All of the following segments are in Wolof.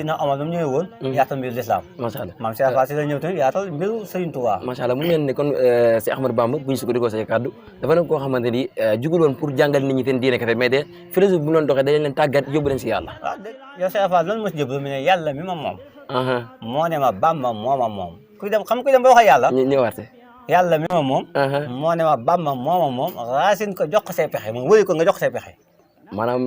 na amal mu ñëwee woon yaatal mbiru lislaam macha allah maam Cheikh Fall si la ñëw tamit yaatal mbiru Serigne Touba macha allah mu mel ne kon si Ahmadou Bamba bu ñu sukkandikoo say kàddu dafa nekk koo xamante ni jugul woon pour jàngal nit ñi seen diine kese mais de philosophie bu mu doon doxee dañ leen tàggat yóbbu leen si yàlla waaw yow Cheikh Fall lan moo si jëblu mu ne yàlla mi ma moom moo ne ma Bamba moo ma moom kuy dem xam kuy dem ba wax yàlla ñëwaat yàlla mi ma moom moo ne ma Bamba moo ma moom racine ko jox ko say pexe mu wëri ko nga jox ko say pexe maanaam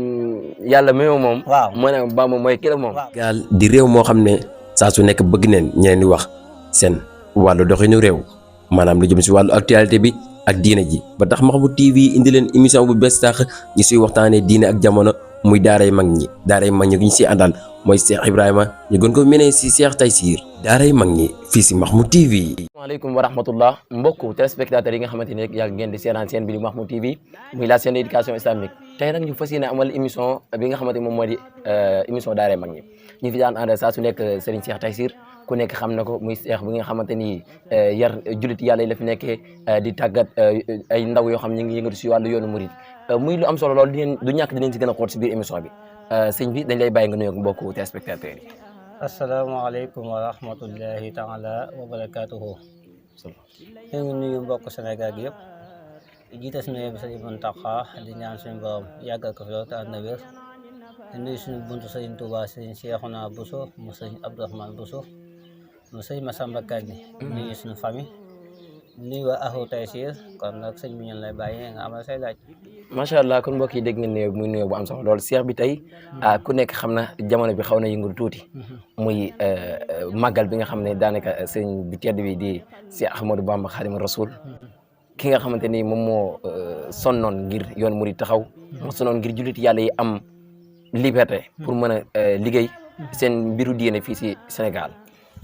yàlla mi ma moom waaw moo ne Bamba mooy ki la moom gaal di réew moo xam ne saa su nekk bëgg neen ñeneen di wax seen wàllu doxinu réew maanaam lu jëm si wàllu actualité bi ak diine ji ba tax Mahmoud TV indi leen émission bu bees tax ñu siy waxtaanee diine ak jamono muy daaray mag ñi ñu si àndal mooy Cheikh Ibrahima ñu gën ko menee si Cheikh Taysiir daaray mag ñi fii si Mahmoud TV. asalaamaaleykum wa rahmatullah mbokku téléspectateurs yi nga xamante ni rek yàgg ngeen di seetaan seen bi di Mahmoud TV muy la chaîne d'éducation islamique tey nag ñu fas yéene amal émission bi nga xamante moom moo di émission daaray mag ñi ñu fi daan ànd saa su nekk Serigne Cheikh Taysiir ku nekk xam na ko muy Cheikh bi nga xamante ni yar jullit yàlla yi la fi nekkee di tàggat ay ndaw yoo xam ñu ngi yëngatu si wàllu yoonu murid muy lu am solo lool du ñàkk dinañ si gën a xool si biir émission bi sëñ bi dañ lay bàyyi nga nuyoog mbokku téléspectateurs yi. asalaamaaleykum wa rahmatullahi taala wa barakaatuhu. ñu ngi nuyu mbokk Sénégal gi yëpp jiite si nuyu bi sëñ Mountakha di ñaan suñu borom yàggal ko fi lool te ànd na wér di nuyu suñu buntu sëñ Touba sëñ Cheikhouna Bousso mu sëñ Abdourahmane Bousso mu sëñ Massamba Kanni nuyu suñu famille nuyu waa Ahlu Taysiir kon nag sëñ bi ñu lay bàyyi nga amal say laaj. macha allah kon mbokk yi dégg ngeen nuyoo muy nuyoo bu am solo loolu Cheikh bi tey ku nekk xam na jamono bi xaw na yëngu tuuti muy màggal bi nga xam ne daanaka sëñ bi tedd bi di Cheikh Ahmadou Bamba Khadimu Rasul ki nga xamante ni moom moo sonnoon ngir yoon murid taxaw moo sonnoon ngir jullit yàlla yi am liberté pour mën a liggéey seen mbiru diine fii si Sénégal.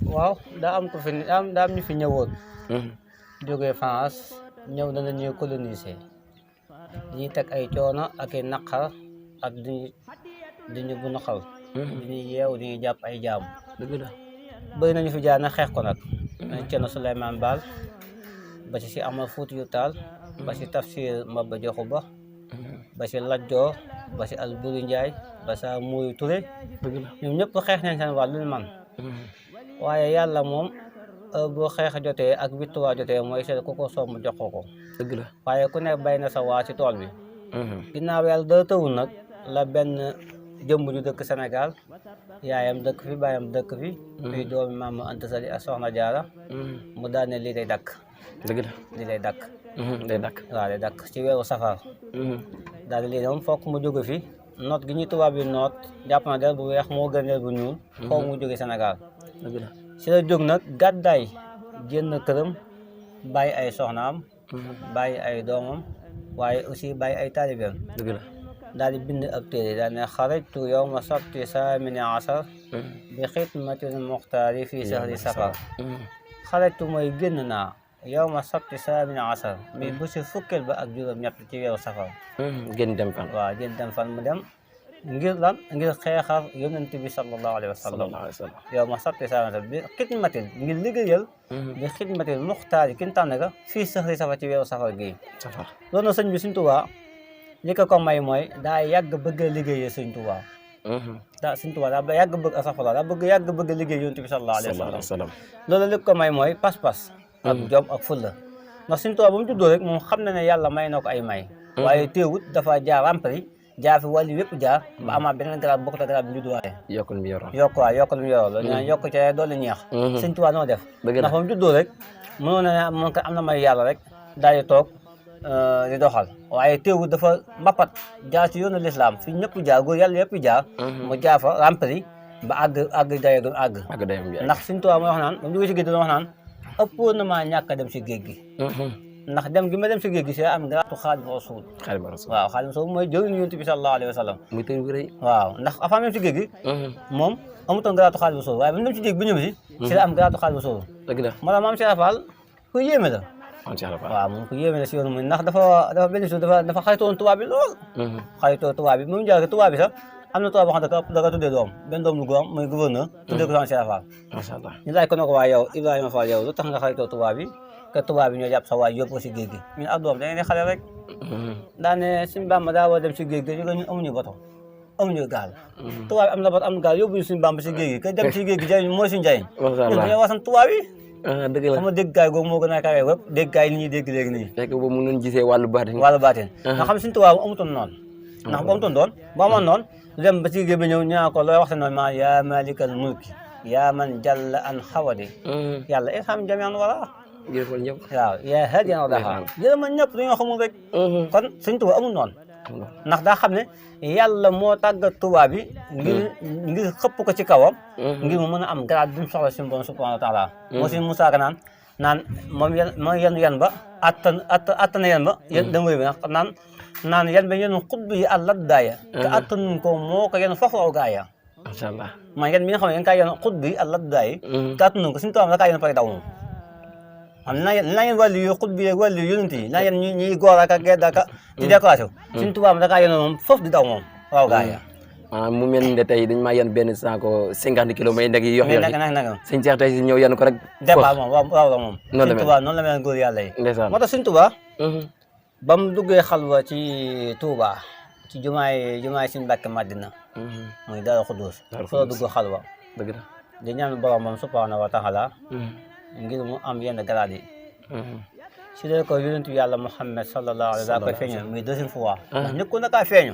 waaw daa am ko fi daa am ñu fi ñëwoon. jógee France ñëw dana ñuy coloniser. dañuy teg ay coono ak ay naqar ak diñu bu naxal diñuy yeew diñuy jàpp ay jaam dëgg la bëri nañu fi jaar na xeex ko nag Ceerno Souleymane Baal ba si Amar Fuutiyu Taal ba si Tafsir Maba Jaxu Ba ba si Lat Joor ba si Alburi Njaay ba sa Muuyu Ture ñoom ñëpp xeex nañ seen wàll lu man waaye yàlla moom boo xeex jotee ak victoire jotee mooy seet ku ko soob mu jox ko. dëgg la waaye ku nekk bay na sa waa ci tool bi. ginnaaw yàlla dara tawul nag la benn jëmb ju dëkk Sénégal yaayam dëkk fi baayam dëkk fi. fii doomi Maam Anta Sali ak Soxna Jaara mu daal ne lii day dakk. dëgg la lii day dakk. day dakk waaw day dakk ci weeru safar. daal di lii moom fokk mu jóge fi noot gi ñuy tubaab yi noot jàpp na der bu weex moo gën der bu ñuul. fokk mu jóge Sénégal. dëgg la si la jóg nag gàddaay génn këram bàyyi ay soxnaam bàyyi ay doomam waaye aussi bàyyi ay taalibeem dëgg la daal di bind ab téere daal ne xarajtu yawma sabti saamini asar bi xidmatil muxtaari fii sahri safar xarajtu mooy génn naa yawma sabti saamini asar mais bu si fukkeel ba ak juróom ñett ci weeru safar génn dem fan waaw génn dem fan mu dem ngir lan ngir xeexal yonent bi sallallahu alayhi wa sallam yow ma sabti saamata bi xidmatil ngir liggéeyal bi xidmatil muxtaar yi kin tànn ka fii sahri safar ci weeru safar gii loolu na sëñ bi Sëñ Tuubaa li ko may mooy daa yàgg bëgg a liggéeyee Sëñ Tuubaa Sëñ Tuubaa daa yàgg bëgg asafala daa yàgg bëgg a liggéey yonent bi sallallahu alayhi wa sallam loolu li ko may mooy pas-pas ak jom ak fulla ndax Sëñ Tuubaa ba mu juddoo rek moom xam na ne yàlla may na ko ay may waaye teewut dafa jaar rampari jaar fi wàllu yëpp jaar ba amaat beneen garab bokk ta garab bi judduwaale yokkul mi yoroon yokkul mi yoroon loolu ñaan yokk ca doole ñeex Sëñ Tuubaa noo def ndax ba mu juddoo rek mënoon na ne moom am na may yàlla rek daal di toog di doxal waaye teewut dafa mbapat jaar ci yoonu lislaam fi ñëpp jaar góor yàlla yëpp jaar mu jaar fa rampari ba àgg dayo doon àgg ndax Sëñ Tuubaa mooy wax naan ba mu jógee ci géej doon wax naan ëppoon na maa ñàkk a dem si géej gi ndax dem gi ma dem si géej gi si am garaatu Xaadimu Rasuul waaw Xaadimu Rasuul mooy jëriñu Yonent bi sallallahu alayhi wa sallam muy tëj bu rëy waaw ndax avant même si géej gi moom amutoon garaatu Xaadimu Rasuul waaye ba mu dem si géej bi ñëw si la am garaatu Xaadimu Rasuul dëgg la moo tax Maam Cheikh Fall ku yéeme la waaw moom ku yéeme la si yoonu muy ndax dafa benn suuf dafa xaritoon tubaab bi lool xaritoo tubaab bi mu jaar tubaab bi sax am na tubaab boo xam ne da ka tuddee doom benn doom lu góor muy gouverneur tuddee ko Maam Cheikh Fall macha allah ñu laaj ko ne ko waa yow Ibrahima Fall yow lu tax nga xaritoo tubaab bi que tubaab bi ñoo jàpp sa waay yóbbu ko si géej gi ñun ak doom da ngeen di xale rek daane suñu Bàmba daa war dem si géej gi ñu ñun amuñu bato amuñu gaal tubaab bi am na bato am gaal yóbbuñu suñu Bamba si géej gi ka dem si géej gi jëriñ mooy suñu njëriñ ñun dañoo wasan tubaab yi dëgg la xam nga dégg gaay googu moo gën a kawe wépp dégg gaay li ñuy dégg léegi nii fekk boobu mu ngi gisee wàllu baatin nga xam suñu tubaab amutoon noonu ndax bu amutoon doon bu amoon noonu dem ba ci géej bi ñëw ñaa ko looy waxte noonu maa yaa malikal mulki yaa man jalla an xawadi yàlla irham jamian wala jërëjëf ñëpp waaw yaa hadiyan wadaha jërëma ñëpp dañoo xamul rek kon suñ tubaab amul noonu ndax daa xam ne yàlla moo tàggat tubaab bi ngir xëpp ko ci kawam ngir mu mën a am grade bi mu soxla suñu borom subhanahu wa taala moo suñ Musaa Ka naan moom yan ba attana yan ba dama wéy bi naan yan ba yenu xutb yi àllat daaya te attanuñ ko moo ko yen foofu aw gaaya macha allah man yan bi nga xam ne yéen kaa yen xutb yi àllat daaya te attanuñ ko suñu tubaab da kaa yen pare daw moom am naa yéen wàllu yu xutb yi wàllu yu yonent yi naa yéen ñuy góor ak gedd ak di décoration suñu tubaab da kaa yen moom foofu di daw moom waaw gaaya mu mel ni tey dañ maa yan benn saako 50 kilos may nag yi yox yox nag sëñ Cheikh tey si ñëw yan ko rek départ moom waaw la moom noonu la suñu tubaab noonu la mel góor yàlla yi ndeysaan moo tax suñu tubaab ba mu duggee xalwa ci Touba ci jumaay suñu Mbàkke Madina muy Daaru Xudoos fa la dugg xalwa dëgg la di ñaan boromam subhanahu wa taala ngir mu am yenn grade yi si dee ko yonentu yàlla Muhammad sallallahu alayhi wa sallam koy feeñu muy deuxième fois ndax ñëkku na kaa feeñu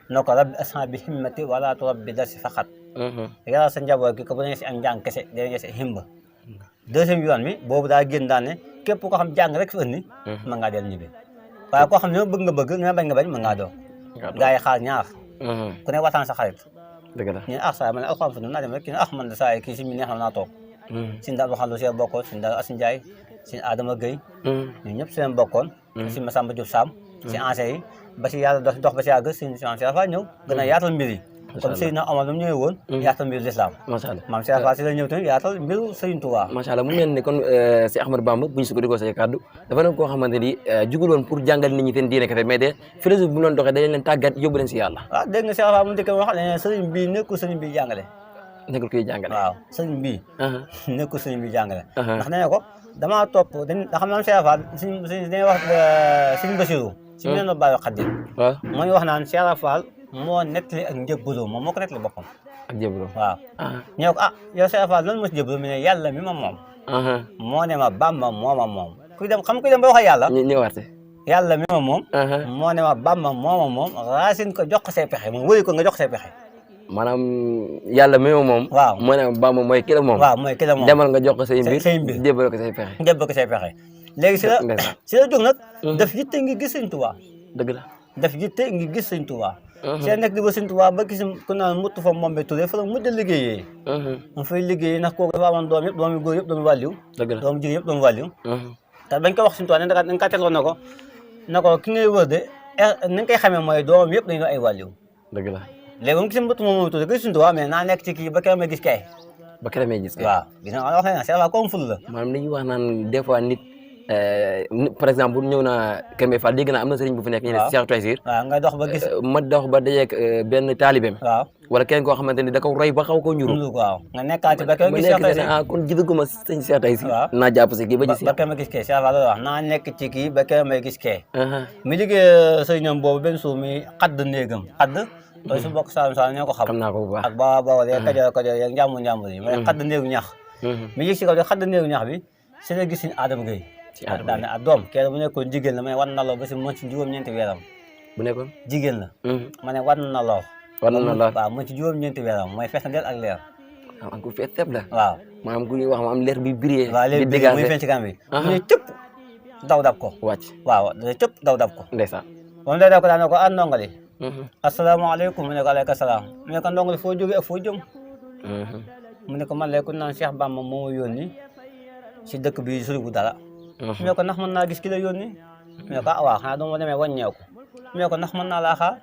no ko rabbi ashabi himmati wala turabbi darsi faqat yàlla sa njaboot gi ko bu ne si ak njàng kese dee si himba deuxième yoon bi boobu daa génn daan ne képp koo xam jàng rek fi ëndi mën ngaa dellu ñibbi waaye koo xam ne bëgg nga bañ nga bañ mën ngaa doo gaa yi xaar ñaar ku ne waxtaan sa xarit dëgg la ñu ne saa ma ne alxam fa naa dem rek ki ne man de saa yi kii si mi neex na naa toog sin daal waxaan lu see bokkoon sin daal Asin Njaay sin Adama Gueye ñun ñëpp seen bokkoon si Masamba Diop Sam si ancien yi ba si yàlla dox ba si yàgg sin Cheikh Fall ñëw gën a yaatal mbir yi comme Seydina Omar lu mu ñëwee woon yaatal mbiru l'islam macha allah maam Cheikh Fall si la ñëw tamit yaatal mbiru Sëriñ Tuubaa macha allah mu mel ne kon si Ahmadou Bamba bu ñu sukkandikoo say kàddu dafa nekk koo xamante ni jugul woon pour jàngal nit ñi seen diine kese mais de philosophie bu ñu doon doxee dañ leen tàggat yóbbu leen si yàlla waaw dégg nga Cheikh Fall mu dëkk wax ne sëriñ bii nekkul sëriñ bi jàngale nekkul kuy jàngale waaw sëriñ bii nekkul sëriñ bi jàngale ndax nee na ko damaa topp da xam naam Cheikh Fall dañuy wax Sëriñ Basiru si mu leen bàyyi Xaadim waaw mooy wax naan Cheikh Fall moo nettali ak njëbbaloo moom moo ko nettali boppam ak jébbaloo waaw ñëw ko yow Cheikh Fall loolu moo si jëbbaloo mi ne yàlla mi ma moom moo ne ma Bamba moo ma moom kuy dem xam kuy dem ba wax yàlla ñëwaate yàlla mi ma moom moo ne ma Bamba moo ma moom racine ko jox ko say pexe moom wëri ko nga jox ko say pexe maanaam yàlla mi ma moom waaw moo ne Bamba mooy ki la moom waaw mooy ki la moom demal nga jox ko say mbir jébbal ko say pexe jébbal ko say pexe léegi si la jóg nag daf yitte ngi gis Sëñ Tuubaa dëgg la daf yitte ngi gis Sëñ Tuubaa see nekk di ba Sëñ Tuubaa ba gis ku naan muttu fa Mombe Touré fa la mujj a liggéeyee mu fay liggéeyee ndax kooku dafa amoon doom yëpp doomu góor yëpp doomu wàlliw dëgg la doomu jigéen yëpp doomu wàlliw te bañ ko wax Sëñ Tuubaa dañ ka tegoon na ko ki ngay wër de ni nga koy xamee mooy doom yëpp dañu ay wàlliw dëgg la léegi mu gis muttu fa Mombe Touré gis Sëñ Tuubaa mais naa nekk ci kii ba keroog may gis kay ba keroog may gis kay waaw gis nga wax na Cheikh Fall comme ful la maanaam dañuy wax naan des fois nit par exemple ñëw na Kër Mbaye Fall dégg naa am na sëriñ bu fi nekk ñu ne Cheikh Taysir waaw nga dox ba gis ma dox ba dajeeg benn taalibeem waaw wala kenn koo xamante ni da ko roy ba xaw ko njuru waaw nga nekkaat ci ba keroog gis Cheikh Taysir kon gisaguma sëñ Cheikh Taysir naa jàpp si kii ba gis ba keroog ma gis kee Cheikh Fall loolu wax naa nekk ci kii ba keroog may gis kee mi liggéey sëriñam boobu benn suuf mi xadd néegam xadd loolu su bokk Saalum Saalum ñoo ko xam naa ko bu baax ak baawa yeeg kajoor yeeg njàmbur yi mais xadd néegu ñax mi yëg si kaw de xadd néegu ñax bi si la gis suñu Adama Gueye daane a doom kenn bu nekkoon jigéen la ma ne war na loo ba si mën ci juróom-ñeenti weeram bu nekkoon jigéen la ma ne war na loo waaw mën ci juróom-ñeenti weeram mooy fees na del ak leer am ku fees teb la waaw maanaam ku ñuy wax ma am leer bi brillé waaw leer bi muy feeñ ci kanam bi mu ne cëpp daw dab ko wàcc waaw da cëpp daw dab ko ndeysaan moom day dab ko daane ko a ndongali asalaamaaleykum mu ne ko aleyka salaam mu ne ko ndongali foo jógee ak foo jëm mu ne ko man lay ku naan Cheikh Bamba moo ma yónni si dëkk bi soriwul dara mu ne ko ndax mën naa gis ki la yónni mu ne ko ah waaw xanaa dama demee wàññeeku mu ne ko ndax mën naa laa xaar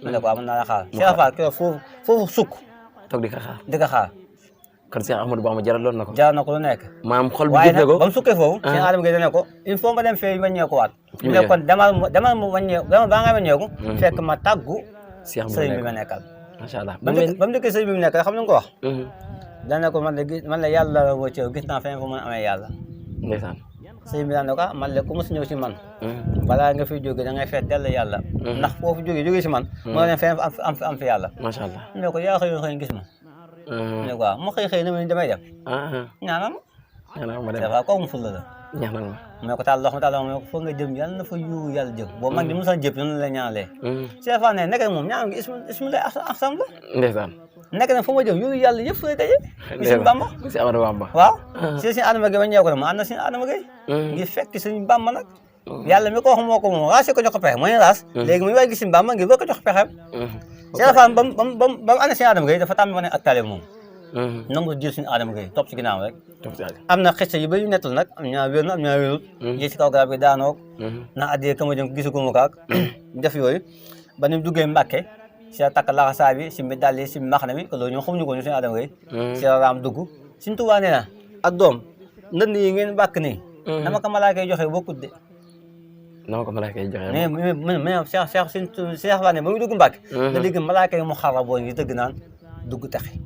mu ne ko waaw mën naa laa xaar Cheikh Fall kii foofu sukk toog di ko xaar kon Cheikh Ahmadou Bamba jaraloon na ko jaral na ko lu nekk maam xol bi gis na ko ba mu sukkee foofu Cheikh Adama Gueye dane ko il faut nga dem fee wàññeeku waat mu ne kon demal mu wàññeeku demal baa nga wàññeeku fekk ma tàggu sëriñ bi ma nekkal macha allah ba mu dëkkee sëriñ bi mu nekkal xam nga ko wax dane ko man la yàlla woo ci gis naa feneen fu mën a amee yàlla ndeysaan sëñ bi daan ne ko man de ku mos ñëw si man balaa nga fiy jóge da ngay feet dell yàlla ndax foofu jóge si man moo leen feneen am fi yàlla macha allah ne ko yaa xëy gis ma ne ko waaw mu xëy na ma damay dem ñaanal ma dafa kooku mu fulla la ñaanal ma mu ne ko taal loxo ma ne ko foog nga jëm yàlla na fa yu yàlla jëm boo mag di mu sax jëpp noonu la ñaanalee Cheikh ne nekk moom ñaan gi ismillah ahsam la ndeysaan nekk na fu ma jëm yu yàlla yëpp lay daje Sëñ Bamba si Amadou Bamba waaw si Sëñ Adama Gueye ba ñëw ko mu ànd na Sëñ Adama Gueye ngir fekk Sëñ Bamba nag yàlla mi ko wax moo ko moom raas ko jox ko pexe mooy raas léegi mu waay gis Sëñ Bamba ngir boo ko jox pexem Cheikh Fall ba mu ànd Sëñ Adama Gueye dafa tàmmi wane ak taalibe moom nangu jël Sëñ Adama Gueye topp ci ginnaaw rek am na xista yu bëri yu nettal nag am ñaa wér na am ñaa wérul yi si kaw garab gi daanoog na addee kama jëm gisuguma kaak def yooyu ba ni duggee Mbàkke si la takk laxasaa bi si mbi dalli si maxna mi ko loolu ñoom xamuñu ko ñu Sëñ Adama Gueye si la raam dugg Sëñ Tuubaa nee na ak doom ndënd yi ngeen bàkk nii dama ko malaaka yi joxe bokkut de dama ko malaaka yi joxe mais Cheikh Fall ne ba muy dugg Mbàkke da dégg malaaka yi mu xarra boo ngi dëgg naan dugg texe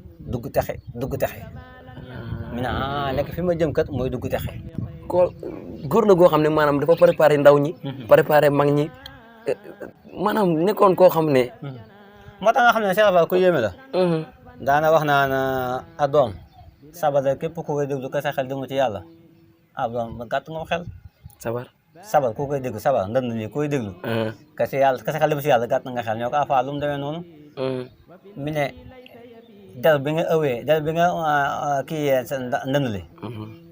mi ne nekk fi ma jëm kat mooy dugg texe ko góor la goo xam ne maanaam dafa préparé ndaw ñi préparé mag ñi maanaam nekkoon koo xam ne moo tax nga xam ne Cheikh Fall ku yéeme la daana wax naan a doom sabar képp ku koy déglu ka sa xel demu ci yàlla doom ba gàtt nga xel sabar ku koy déglu sabar ndënd nii koy déglu ka sa xel demu ci yàlla gàtt nga xel ñoo ko Fall lu mu demee noonu mi ne der bi nga kii sa ndënd li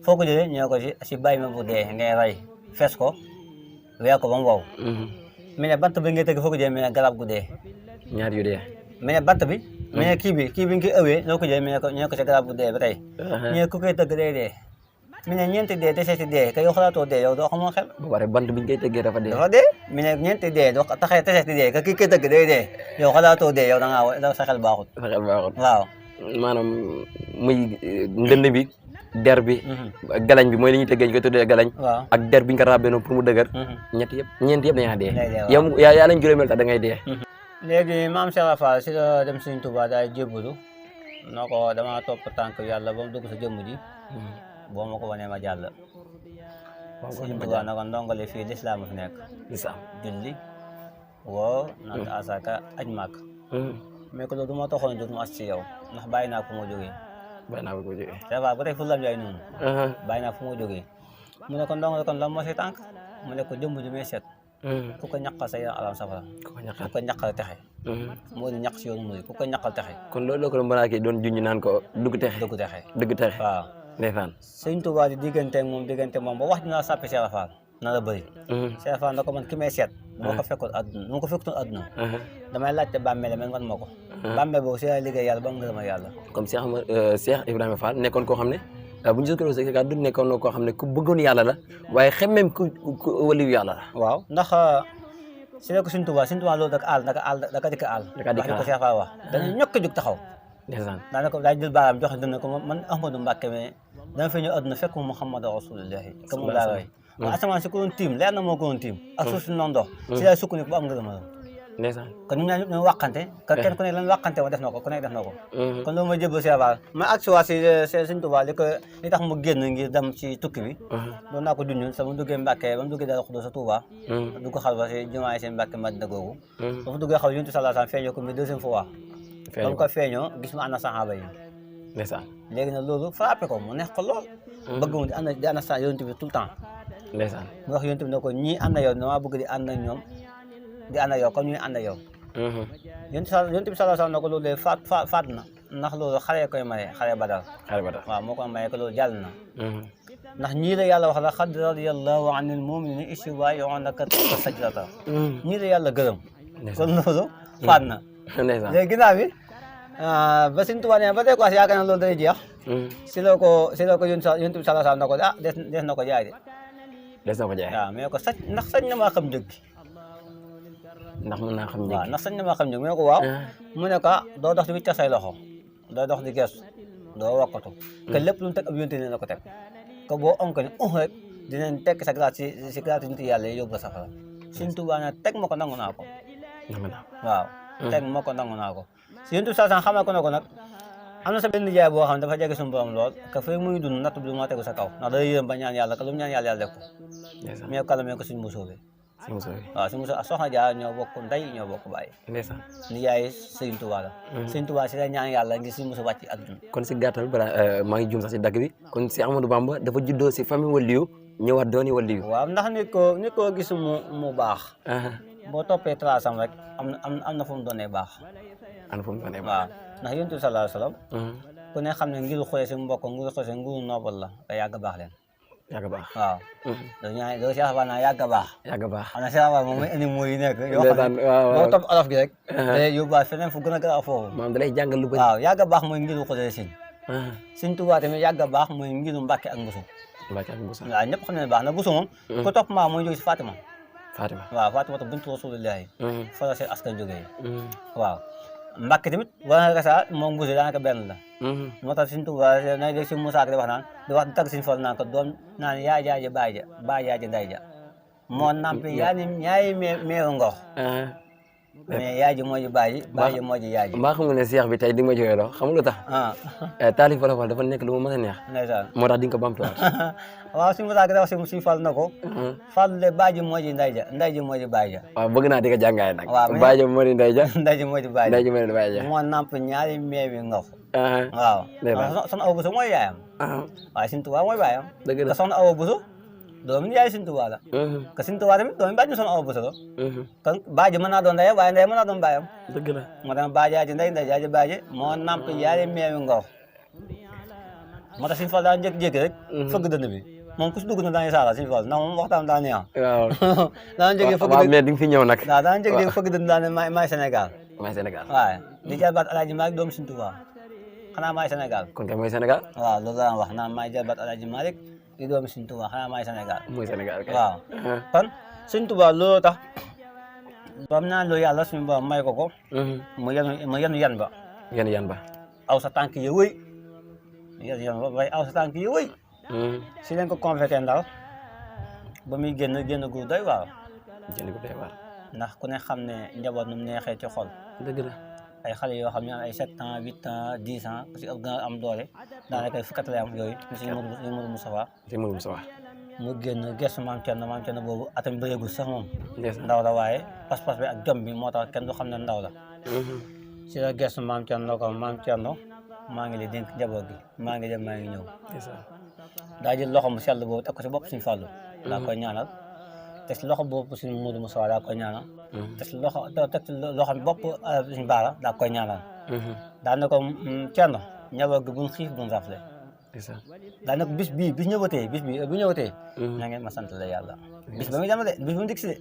foo ko jëlee ñoo ko si bàyyi ma bu dee ngay rey fees ko weer ko ba mu wow mi ne bant bi ngay tëgg foo ko jëlee mi ne garab gu dee ñaar yu dee mi ne bant bi mi ne kii bi nga koy ëwee ñoo ko jëlee mi ne ñoo ko si garab gu dee ba tey ñu ku koy tëgg day dee mi ne ñeenti dee te seeti dee ka yow xalaatoo dee yow doo xamoo xel ba pare bant bi ñu koy tëggee dafa dee mi ne ñeenti dee doo taxee te seeti dee ka kii koy tëgg day dee yow xalaatoo dee yow da sa xel baaxut waaw maanaam muy ndënd bi der bi galañ bi mooy li ñuy tëggee ñu koy tuddee galañ ak der bi ñu ko ràbbee noonu pour mu dëgër ñeent yëpp dañaa dee yow yaa lañ juróomeel tax da ngay dee léegi maam Cheikh Fall si la dem Sëñ Tuubaa daay jébbalu noo ko dama topp tànk yàlla ba mu dugg sa jëmm ji boo ma ko wanee ma jàll Sëñ Tuubaa na ko ndongole fii lislaam fi nekk julli woo nant asaka aj màkk mais que loolu du ma taxoon jot mu as ci yow ndax bàyyi naa fu ma jógee Cheikh Fall ba tey fu lam yaay noonu bàyyi naa fu ma jógee mu ne ko ndongole kon lan moo si tànk mu ne ko jëmm ji may seet ku ko ñaqal sa yaram alam safara ku ko ñaqal texe moo di ñaq si yoonu muy ku ko ñaqal texe kon loolu la ko malaaka yi doon junj naan ko dugg texe waaw ndeysaan Sëñ Tuubaa di diggante moom ba wax dinaa sàppi Cheikh Fall na la bëri Cheikh Fall na ko man ki may seet moo ko fekkoon àdduna damay laajte bàmmeel man wan ma ko bàmmeel boobu si la liggéey yàlla ba mu ngërëma yàlla comme Cheikh Ibrahima Fall nekkoon koo xam ne bu ñu sukkandiku si kàddu nekkoon na koo xam ne ku bëggoon yàlla la waaye xemmeem ku waliyu yàlla la waaw ndax si la ko Sëñ Tuubaa loolu daka dikk àll wax ni ko Cheikh Fall wax dana ñokk jóg taxaw daana ko daa jël baaraam joxe dina ko man Ahmadou Mbacke mais dama fi ñëw àdduna fekk Muhammadu Rasulullahi ka moom laa roy waaw asamaan si ko doon tiim leer na moo ko doon tiim ak suuf si noonu dox si lay sukkandiku ba am ngërëma ndeysaan kon ñun ñaar ñëpp ñoo wàqante ka kenn ku nekk lan wàqante ma def na ko ku nekk def na ko kon loolu mooy jëbal Cheikh Fall ma ak si waa si Sëñ Tuubaa li tax mu génn ngir dem ci tukki bi doon naa ko junñul sama duggee Mbàkke ba mu duggee Daaru Xudoos sa Tuubaa dugg xalwa si jumaay seen Mbàkke Madina googu ba mu duggee xalwa Yonent bi sallallahu alayhi wa sallam feeñoo ko mi deuxième fois ba mu ko feeñoo gis ma ànd saxaaba yi ndeysaan léegi nag loolu frappé ko mu neex ko lool bëgg mu di ànd sa Yonent bi tout le temps ndeysaan mu wax Yonent bi ne ko ñii ànd yow damaa bëgg di ànd ak ñoom di ànd ak yow comme ñuy ànd ak yow Yonent bi sallallahu alayhi wa sallam ne ko loolu de faat na ndax loolu xale koy maye xale Badar waaw moo ko maye ko loolu jàll na ndax ñii la yàlla wax la xad radiyallahu anil mu'minina iz yubayyi'unaka tahta sajrata ñii la yàlla gërëm kon loolu faat na léegi ginnaaw bi ba Sëñ Tuubaa nee ba tey quoi yaakaar na loolu day jeex si la ko Yonent bi sallallahu alayhi wa sallam ne ko des na ko jaay de waaw mais ko ndax sañ na maa xam njëg gi ndax mën naa xam njëg waaw ndax sañ na maa xam njëg mu ne ko waaw mu ne ko doo dox di wicca say loxo doo dox di gestu doo wakkatu que lépp lu mu teg ab yonte ne la ko teg que boo onk ne rek dinañ tekk sa grâce si grâce nit yàlla yi yóbbu la safara Sëñ Tuubaa ne teg ma ko nangu naa ko waaw teg ma ko nangu naa ko si Yonent bi sallallahu alayhi wa sallam xamal ko ne ko nag am na sa benn nijaay boo xam ne dafa jege suñu borom lool ka fay muy dund natt bi moo tegu sa kaw ndax day yërëm ba ñaan yàlla ka lu mu ñaan yàlla yàlla def ko mais kala mee ko suñu musoo bi waaw suñu musoo ak soxna Jaar ñoo bokk ndey ñoo bokk bàyyi nijaay Sëriñ Tuubaa la Sëriñ Tuubaa si la ñaan yàlla ngir suñu musoo wàcc àdduna kon si gàttal balaa maa ngi juum sax si dagg bi kon si Ahmadou Bamba dafa juddoo si famille waliyu ñëwaat dooni waliyu waaw ndax nit koo gis mu baax boo toppee trace am rek am na fu mu doonee baax waaw ndax yonent bi sallallahu alayhi wa sallam ku ne xam ne ngiru xoolee si mbokk ngiru xoolee si ngiru noobal la te yàgg baax leen yàgg baax waaw doo si xabaar naa yàgg baax xam na si xabaar moom mooy indi mooy yi nekk yoo xam ne boo topp olof gi rek day yóbbuwaat feneen fu gën a gën a foofu maanaam da lay jàngal lu bëri waaw yàgg baax mooy ngiru xoolee sin Sëriñ Tuubaa tamit yàgg baax mooy ngiru Mbàkke ak Mbuso waaw ñëpp xam ne baax na Mbuso moom ku topp maa mooy jóge si Fatima waaw Fatima ta bintu Rasulillahi fa la seen askan jógee waaw Mbàkke tamit wala nga sa moom Mbuso daanaka benn la moo tax Sëriñ Tuubaa na dégg si Musaa di wax naan di wax di tagg Sëriñ Fallu naan ko doom naan yaa jaaje baay ja baay jaaje nday ja moo nampi yaa ni ñaayi meeru ngox mais yaay ji moo ji baay ji baay ji moo ji yaay ji mbaa xam nga ne seex bi tey di ma jooyloo xam nga lu tax taalif Fallu dafa nekk lu ma mën a neex ndeysaan moo tax di nga ko bamtuwaat waaw si Musaa di wax si Sëriñ Fallu na ko Fallu de baay ji moo ji nday ja nday ji moo ji baay ja waaw bëgg naa di ko jàngaay nag waaw baay ja moo di nday ja nday ji moo ji baay ja nday ji moo di baay ja moo namp ñaari meewi ngox waaw soxna Awa Buso mooy yaayam waaye Sëriñ Tuubaa mooy baayam te soxna Awa Buso doomu yaay Sëriñ Tuubaa la que Sëriñ Tuubaa tamit doomu bàjju soxna Awa Buso la kon baaji mën naa doon ndeyam waaye ndey mën naa doon baayam dëgg la moo tax baajaaji ndey ndey jaaji baaji moo namp yaari meewi ngox moo tax Sëriñ Fallu daan jékki-jékki rek fëgg dënn bi moom ku si dugg na daañu saala Sëriñ Fallu ndax moom waxtaan daa neex waaw daan jékki fëgg waaw mais di nga fi ñëw nag waaw daan jékki fëgg dënn daan ne maay Sénégal waaw di jarbaat Alaaji Maalik doomu Sëriñ Tuubaa xanaa maay Sénégal kon kay mooy Sénégal waaw loolu daan wax naan maay jarbaat Alaaji Maalik di doomu Sëriñ Tuubaa xanaa maay Sénégal mooy Sénégal kay waaw kon Sëriñ Tuubaa loolu tax bam naan loolu yàlla suñu borom may ko mu yenu yan ba yan ba aw sa tànk yi wëy yan ba bay aw sa tànk yi wëy si leen ko convoqué Ndar ba muy génn gu doy waaw ndax ku ne xam ne njaboot nu mu neexee ci xol dëgg la ay xale yoo xam ne ay 7 ans 8 ans 10 ans ku si gën a am doole daanaka ay fukki at lay am yooyu si Modou Moustapha mu génn gëstu maam Cerno boobu atam bëreegul sax moom ndaw la waaye pas-pas bi ak jom bi moo tax kenn du xam ne ndaw la si la gëstu maam Cerno ko maam Cerno maa ngi lay dénk njaboot gi maa ngi dem maa ngi ñëw daa jël loxo mu sell boobu teg ko si bopp Sëriñ Fallu daa koy ñaanal te si loxo boobu Sëriñ Modou Moustapha daa koy ñaanal te si loxo bopp Sëriñ Baara daa koy ñaanal daa ne ko Cerno njaboot gi buñ xiif buñ rafle daa ne ko bis ñëwatee bu ñëwatee na ngeen ma sant la yàlla bis ba muy dem de bis bu mu dikk si de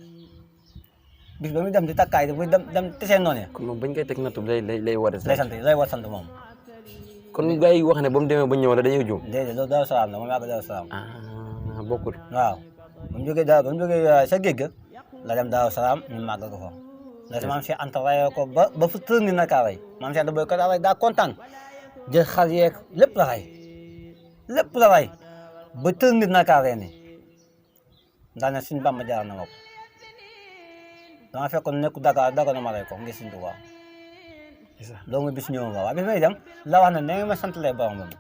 bis ba muy dem di takkaay de muy dem tesee noonu kon moom bañ koy teg nattu lay war lay sant moom kon gars yi wax ne ba mu demee ba ñëw la dañuy juum déedéet loolu Daaru Salaam la moom yàgg Daaru Salaam bokkul waaw ba mu jógee sa géej ga la dem Daaru Salaam ñu màggal ko fa la maam Cheikh Anta rayoo ko ba fu tër ni naka ray maam Cheikh Anta boy ko daa ray daa kontaan jël xar yeeg lépp la ray ba tër nit naka ray ni daa ne suñu Bàmba jaar na ma ko dama fekkoon nekku Dakar na ma ray ko ngir Sëriñ Tuubaa loolu mooy bis ñëw ma waaw bis may dem la wax ne na nga ma sant lay borom moom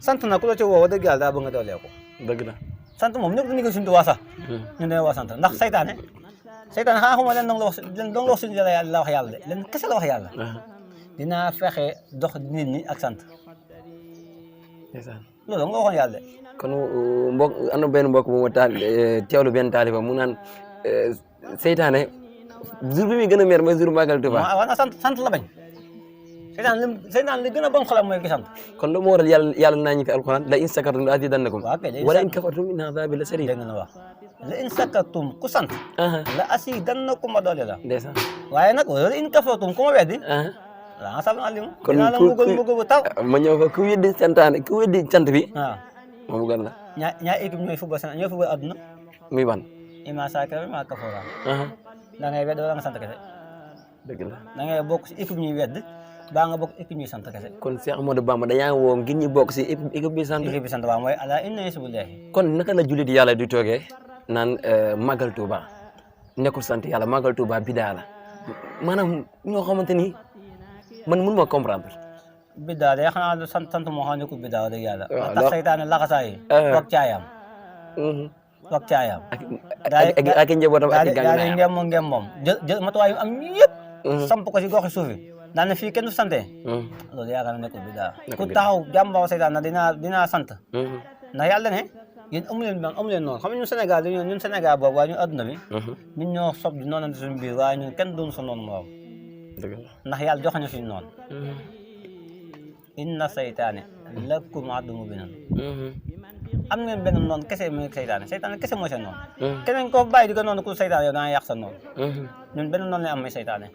sant na ku la ci woo dëgg yàlla daa bëgg nga doolee ko dëgg la sant moom ñëpp dañu ko Sëriñ Tuubaa sax ñu ne waa sant ndax saytaane xanaa xuma leen dong la wax suñu la wax yàlla de leen kese la wax yàlla dinaa fexe dox nit ñi ak sant loolu nga waxoon yàlla de kon am na benn mbokk bu ma teewlu benn taaliba mu naan saytaane jour bi muy gën a mer mooy jour Màggal Tuubaa waaw na sant la bañ saytaan li gën a bon xolam mooy ki sant kon lu ma waral yàlla naa ñu fi alquran la in sakartum la azidannakum wala in kafartum inna azabi la sadid dégg nga wax la in sakartum ku sant la azidannakum ma doole la ndeysaan waaye nag wala in kafartum ku ma weddi la nga sabal alim kon dinaa la mbugal bu taw ma ñëw fa ku weddi sant bi waaw ma mbugal la ñaa équipe ñooy football adduna muy ban ima sakara ima kafara da ngay wedd wala nga sant kese dëgg la da ngay bokk si équipe ñuy wedd baa nga bokk équipe ñuy sant kese kon Cheikh Ahmadou Bamba dañaa woo ngir ñu bokk si équipe bi sant waaw mooy ala inna hizballahi kon naka la jullit yàlla di toogee naan Màggal Tuuba nekkul sant yàlla Màggal Tuuba bidaa la maanaam ñoo xamante ni man mënu ma comprendre biddaa de xanaa sant moo xam ne ku biddaa dëgg yàlla. waaw tax seytaane laxasaay yi. wak caayam. wak caayam. ak njabootam ak daal di ngem moom jël matuwaay yu am yëpp. samp ko si goxi suuf yi. naan ne fii kenn du sante. loolu yaakaar naa nekkul biddaa. ku taxaw jàmbaw seytaan na dinaa sant. ndax yàlla ne yéen amu leen noonu xam nga ñun Sénégal ñun Sénégal boobu waaye ñun adduna bi. ñun ñoo sob di noonante suñu biir waaye ñun kenn doon sa noonu moom. ndax yàlla jox ñu suñu noonu. inna seytaane lakum aduwwun mubiin. am ngeen benn noonu kese muy seytaane kese mooy seen noonu. keneen koo bàyyi di ko noonu ku seytaane yow da nga yàq sa noonu. ñun benn noonu lay am muy seytaane.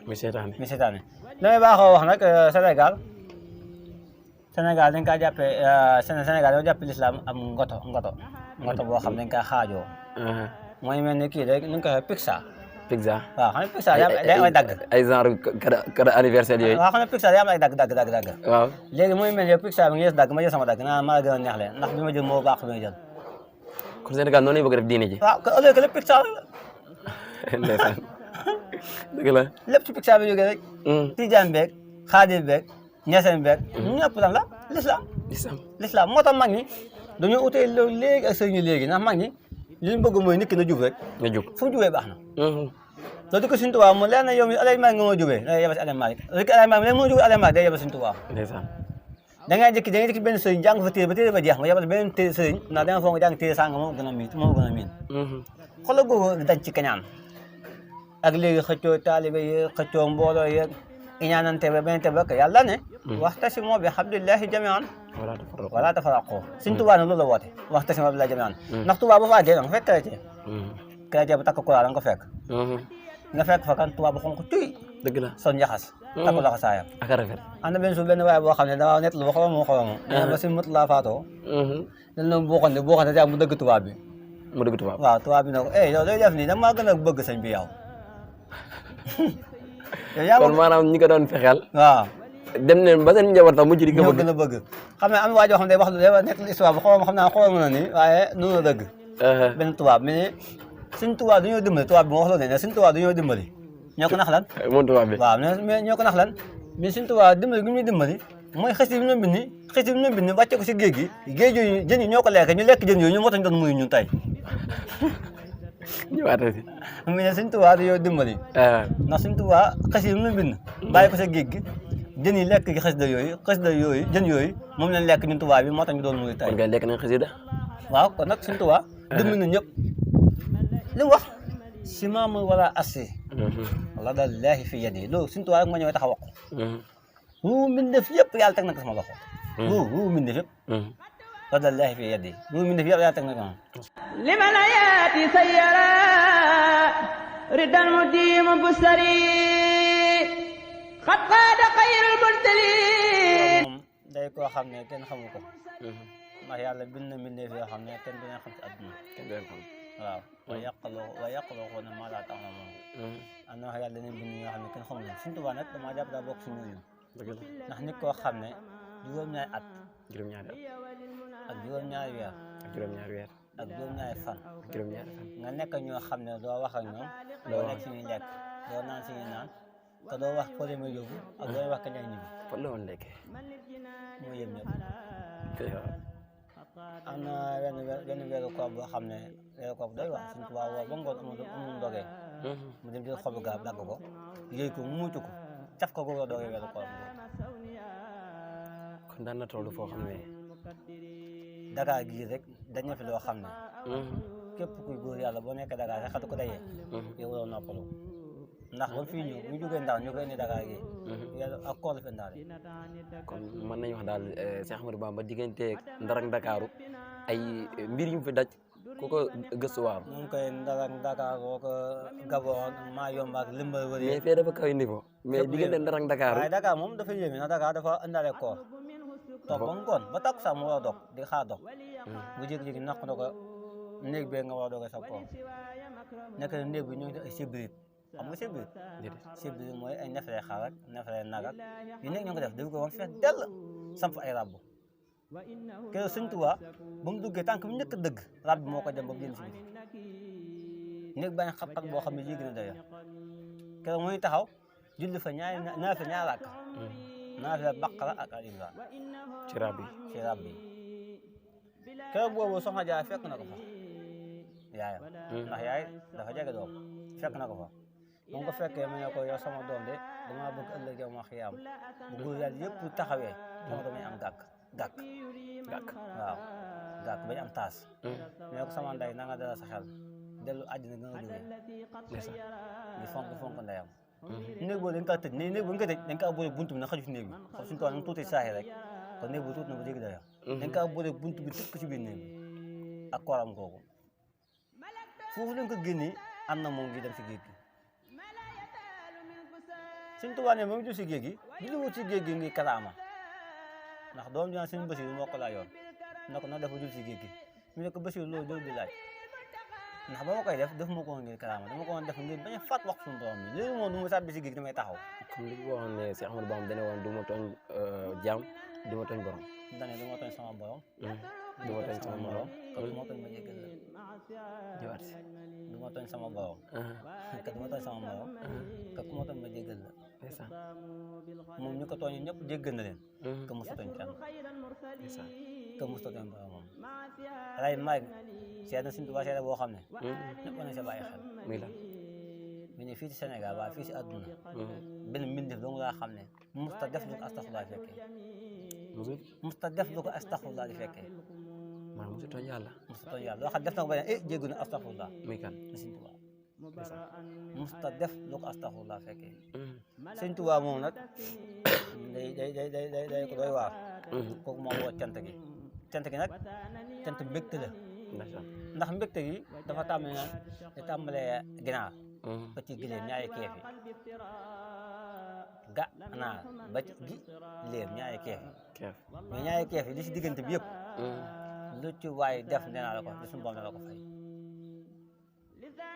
damay baaxoo wax nag Sénégal dañ kaa jàppee Sénégal dañoo jàppee l'islam am ngoto boo xam dañ kaa xaajoo. mooy mel ni kii rek ni ñu ko waxee pizza. waaw xam nga pizza day am ay dagg. ay genre cadeau anniversaire yooyu. waaw xam nga pizza day am ay dagg. waaw léegi mooy mel ni pizza bi nga jël dagg ma jël sama dagg naa maa la gën a neex le ndax bi ma jël moo baax bi ma jël. kon Sénégal noonu lañ bëgg def diine ji. waaw que ëllëg lépp pizza la. ndeysaan dëgg la. lépp ci pizza bi jógee rek. tijaan beeg xaadir beeg ñeseen beeg. ñëpp lan la l'islam moo tax mag ñi dañoo utee loolu léegi ak sëriñ léegi ndax mag ñi li ñu bëgg mooy nit ki na jub rek. na jub fu mu jubee baax na. loolu di ko Sëriñ Tuubaa mu leer na yow mi Alaaji Maalik nga ma jubee da ngay yebal si Alaaji Maalik rek Alaaji Maalik leen moo jubee Alaaji Maalik day yebal Sëriñ Tuubaa. ndeysaan da ngay jëkki benn sëriñ jàng fa téere ba téere ba jeex ma yebal beneen téere sëriñ ndax da nga foog nga jàng téere sànga moo gën a miin xoolal googu dañ ci kañaan ak léegi xëccoo taalibe yi xëccoo mbooloo yeeg iñaanante ba beneen te ba yàlla ne waxtasimu bi hablillahi jamii'an wala tafarraqu. Sëriñ Tuubaa nag loolu la woote waxtasimu bi hablillahi jamii'an ndax Tuubaa ba fa àggee nga fekk chrétien bu takk kuraar da nga ko fekk nga fekk fa kan tubaab bu xonk tuy dëgg la son njaxas takku la ko saayam ak rafet am na benn suuf benn waaye boo xam ne dama net lu ba xawama ba si mut laa faatoo dañ la boo xam ne daa mu dëgg tubaab bi waaw tubaab bi ne ko yow looy def nii dama gën a bëgg sëñ bi yow kon maanaam ñi ko doon fexeel waaw dem ne ba seen njaboot sax mujj di ko gën a bëgg xam ne am na waa joo xam ne day wax lu nekk histoire bi xam naa xoolal na ni waaye noonu la dëgg benn tubaab mais Sëriñ Tuubaa dañoo dimbali tubaab bi ma wax la ne Sëriñ Tuubaa dañoo dimbali ñoo ko nax lan moom tubaab bi waaw mais ñoo ko nax lan mais Sëriñ Tuubaa dimbali gi ñuy dimbali mooy xës yi ñu bind wàcce ko si géej gi géej yooyu jën yi ñoo ko lekk ñu lekk jën yooyu ñu moo tax ñu doon muy ñun tey ñëwaatee si mais Sëriñ Tuubaa dañoo dimbali ndax Sëriñ Tuubaa xës yi ñu bind bàyyi ko sa géej gi jën yi lekk gi xës da yooyu jën yooyu moom lañ lekk ñun tubaab bi moo tax ñu doon muy tey kon kay lekk nañ xës da waaw kon nag Sëriñ Tuubaa dimbali na ñëpp li mu wax simaamul wala assi la dallaahi fi yadi loolu Sëriñ Tuubaa rek moo ñëwee tax a wax ko lu mbindeef yëpp yàlla teg na ko sama loxo lu mbindeef yëpp la dallaahi fi yadi lu mbindeef yëpp yàlla teg na ko liman ayaati sayyara ridan mudim busari xat qaada xayrul mursalin moom day koo xam ne kenn xamu ko ndax yàlla bind na mbindeef yoo xam ne kenn du leen xam ci àdduna waaw wa yaqluqu maa laa ta'lamuun am na wax yàlla dañuy bind ñoo xam ne kenn xamul leen Sëriñ Tuubaa nag damaa jàpp daa bokk si ñooñu ndax nit koo xam ne juróom-ñaari at ak juróom-ñaari weer ak juróom-ñaari fan nga nekk ñoo xam ne doo wax ak ñoom doo lekk si ñuy lekk doo naan si ñuy naan te doo wax foo demee yóbbu ak doo wax kañ ay ñibbi fan la woon lekkee mooy yëm ñëpp am na benn weeru koor boo xam ne weeru koor doy wax Sëriñ Tuubaa woo ba ngoon amul ndogee mu dem jël xobu garab dagg ko yëy ko muucu ko caf ko googu doogee weeru koor kon daan na toll foo xam ne Dakar gii rek dañ na fi loo xam ne képp kuy góor yàlla boo nekkee Dakar rek xatu ko dayee yow waroo noppalu ndax ba fii ñëw ñu jógee Ndar ñu koy indi Dakar gi yàlla ak koor la fi indaale kon mën nañu wax daal Cheikh Ahmadou Bamba diggante Ndar ak Ndakaaru ay mbir yu mu fi daj ku ko gëstuwaam ñu ngi koy Ndar ak Dakar ko Gabon maa yomb ak limbal wëri mais fee dafa kaw niveau mais diggante Ndar ak Ndakaaru waaye Dakar moom dafa yéeme ndax Dakar dafa indaale koor toog ba ngoon ba takku sax mu war a dog di xaar dog bu jékki-jékki naq na ko néeg bee nga war a doge sa koor nekk na néeg bi ñu ngi ay sibrit xam nga sibrit mooy ay neefere xar ak neefere nag ak yu nekk ñu ngi ko def daf ko ba mu fees dell samp ay ràbb keroog Sëriñ Tuubaa ba mu duggee tànk bi njëkk a dëgg ràbb moo ko dem ba mu génn si biti néeg bañ xat-xat boo xam ne yéegi na dayo keroog muy taxaw julli fa ñaari rakk naafila baqara ak al imran ci rab yi ci rab bi keroog boobu soxna Jaara fekk na ko fa yaayam ndax yaay dafa jege doom fekk na ko fa moom ko fekkee mu ne ko yow sama doom de dama bëgg ëllëg yow ma xiyaam bu góor yàlla yëpp taxawee sama doom ñu am gàkk waaw gàkk bañ am taas mu ne ko sama ndey na nga dala sa xel dellu àddina nga jógee di fonk ndeyam néeg boobu dañ kaa tëj néeg bu ñu ko tëj dañ kaa boole buntu bi na xaju ci néeg bi xam suñu tool nag tuuti saaxi rek kon néeg bu tuuti na ba dégg daya dañ kaa boole buntu bi tëj ko ci biir néeg bi ak kooram googu foofu lañ ko génnee am na moom ngi dem si géej gi Sëñ Tuubaa ne ba mu jël si géej gi du ñu wut si géej gi ngi karaama ndax doom ji naan Sëñ Basiru moo ko laajoon na ko na dafa jël si géej gi mu ne ko Basiru loolu jël di laaj ndax ba ma koy def ma ko woon ngir karaama dama ko woon def ngir bañ a fàtt wax suñu borom bi léegi moom du ma sàbbi si géej gi damay taxaw comme li waxoon ne Cheikh Ahmadou Bamba dane woon du ma tooñ jaam du ma tooñ borom dane du ma tooñ sama borom du ma tooñ sama morom ka du ma tooñ ma jéggal la jiwaat si du ma tooñ sama borom ka du ma tooñ sama morom ka ku ma tooñ ma jéggal la ndeysaan moom ñu ko tooñ ñëpp jéggal na leen ka mosu tooñ kenn ndeysaan ka mosu tooñ boromam ray maag seet na Sëñ Tuubaa seet boo xam ne ñëpp nañ sa bàyyi xel muy lan mu ne fii ci Sénégal waaye fii ci àdduna benn mbindeef dong laa xam ne musta def lu ko astaxfirullah di fekkee musta def lu ko astaxfirullah di fekkee maanaam musu tooñ yàlla musta tooñ yàlla loo xam def na ko ba ne jéggu na astaxfirullah muy kan na Sëñ Tuubaa musta def lu ko astaxfirullah fekkee Sëñ Tuubaa moom nag day ko doy waar kooku moom woo cant gi nag cant mbégte la ndax mbégte gi dafa tàmbalee ginaar ba ci gileem ñaari keef yi ganaar ba ci gileem ñaari keef yi mais ñaari keef yi li si diggante bi yëpp lu ci waay def nee naa la ko di suñu borom la ko fay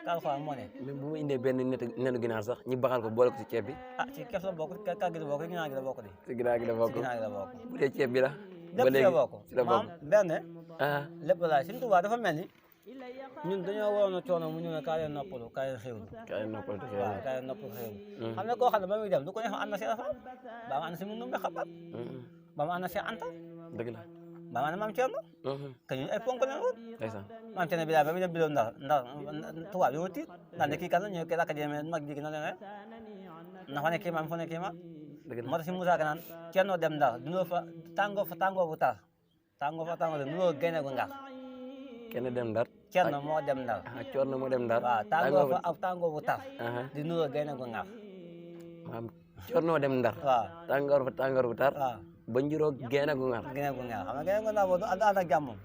Alxuraan moo ne même bu ma indee benn nenu ginaar sax ñu baxal ko boole ko ci ceeb bi ci keef la bokk kàgg gi la bokk ginaar gi la bokk di ci ginaar gi la bokk ginaar gi la bokk bu dee ceeb bi la lépp ci la bokk ci la bokk benn lépp la Sëñ Tuubaa dafa mel ni ñun dañoo waroon a coono mu ñëw ne kaa leen noppalu kaa leen xéwlu kaa leen noppalu waaw kaa leen noppalu xéwlu xam ne koo xam ne ba muy dem du ko neex ànd na si Rafal ba ma ànd si mu numbe xabat ba ma ànd na si Anta dëgg la ba ma ànd maam Cerno que ñun ay ponk leen woon ndeysaan maam Cerno bi daal ba muy dem biloom ndar tubaab yi ma tiit ndax ne kii kan la ñëw kii rakk jee mag jigi na leen rek na fa ne kii maam fa ne kii ma moo tax si Moussa Ka naan Cerno dem ndar dunoo fa tàngoo bu tar nunoo gaynde gu ngar kenn dem ndar Cerno moo dem ndar Cerno moo dem ndar waaw tàngoo bu tar di nunoo gaynde gu ngar maam Cerno dem ndar waaw tàngoor bu tar waaw ba njuroo gaynde gu ngar xam nga gaynde gu ngar boobu ànd ak jàmmam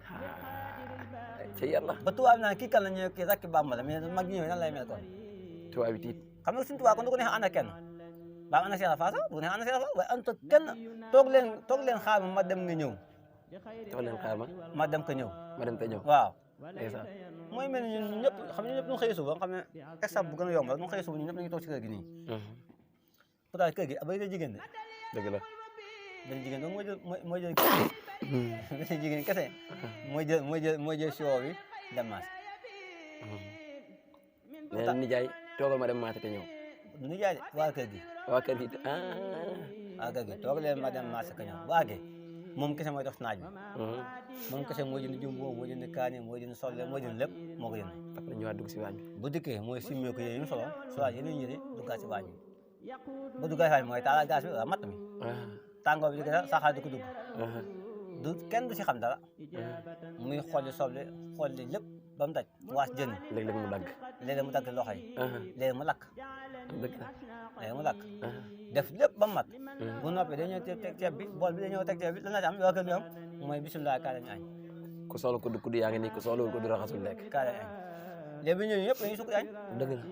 ci yàlla ba tubaab naan kii kan la ñëw kii rakki Bàmba la mais mag ñi ñëw nan lay mel kon tubaab bi tiit xam nga Sëñ Tuubaa kon du ko neex ànd ak kenn ba ànd ak Seex Faasa du ko neex ànd ak Seex Faasa waaye ànd ak kenn toog leen xaar ma dem nga ñëw toog leen xaar ma dem ka ñëw waaw ndeysaan mooy mel ni ñun ñëpp xam ne ñëpp ñu xëy suba nga xam ne exemple bu gën a yomb rek ñu xëy suba ñun ñëpp dañuy toog ci kër gi nii pourtant kër gi bari na jigéen de dëgg la benn jigéen donc mooy jël benn jigéen kese mooy jël show bi dem marché nee na nijaay toogal ma dem marché te ñëw nijaay waa kër gi waa kër gi toog leen ma dem marché ka ñëw waage moom kese mooy dox naaj bi moom kese moo jënd jumbo moo jënd kaani moo jënd soble moo jënd lépp moo ko jënd après ñëwaat dugg si waañ bi bu dikkee mooy simmee ko yooyu ñu solo soit yeneen yëre duggaat si waañ bi bu duggaat si waañ bi mooy taala gaz bi wala matt mi tàngoor bi di ko saxaar di ko dugg du kenn du si xam dara muy xolli soble xolli lépp ba mu daj waas jën léeg-léeg mu dagg léeg-léeg mu dagg loxo yi léeg-léeg mu lakk dëgg la léeg-léeg mu lakk def lépp ba mu mat bu noppee dañoo teg ceeb bi bool bi dañoo teg ceeb bi lan la ci am waa kër bi am mooy bisimilah kaa lañu añ ku soxla kudd yaa ngi nii ku soxlawul kudd raxasul lekk kaa lañu añ léegi bi ñëw ñëpp dañuy sukk añ dëgg la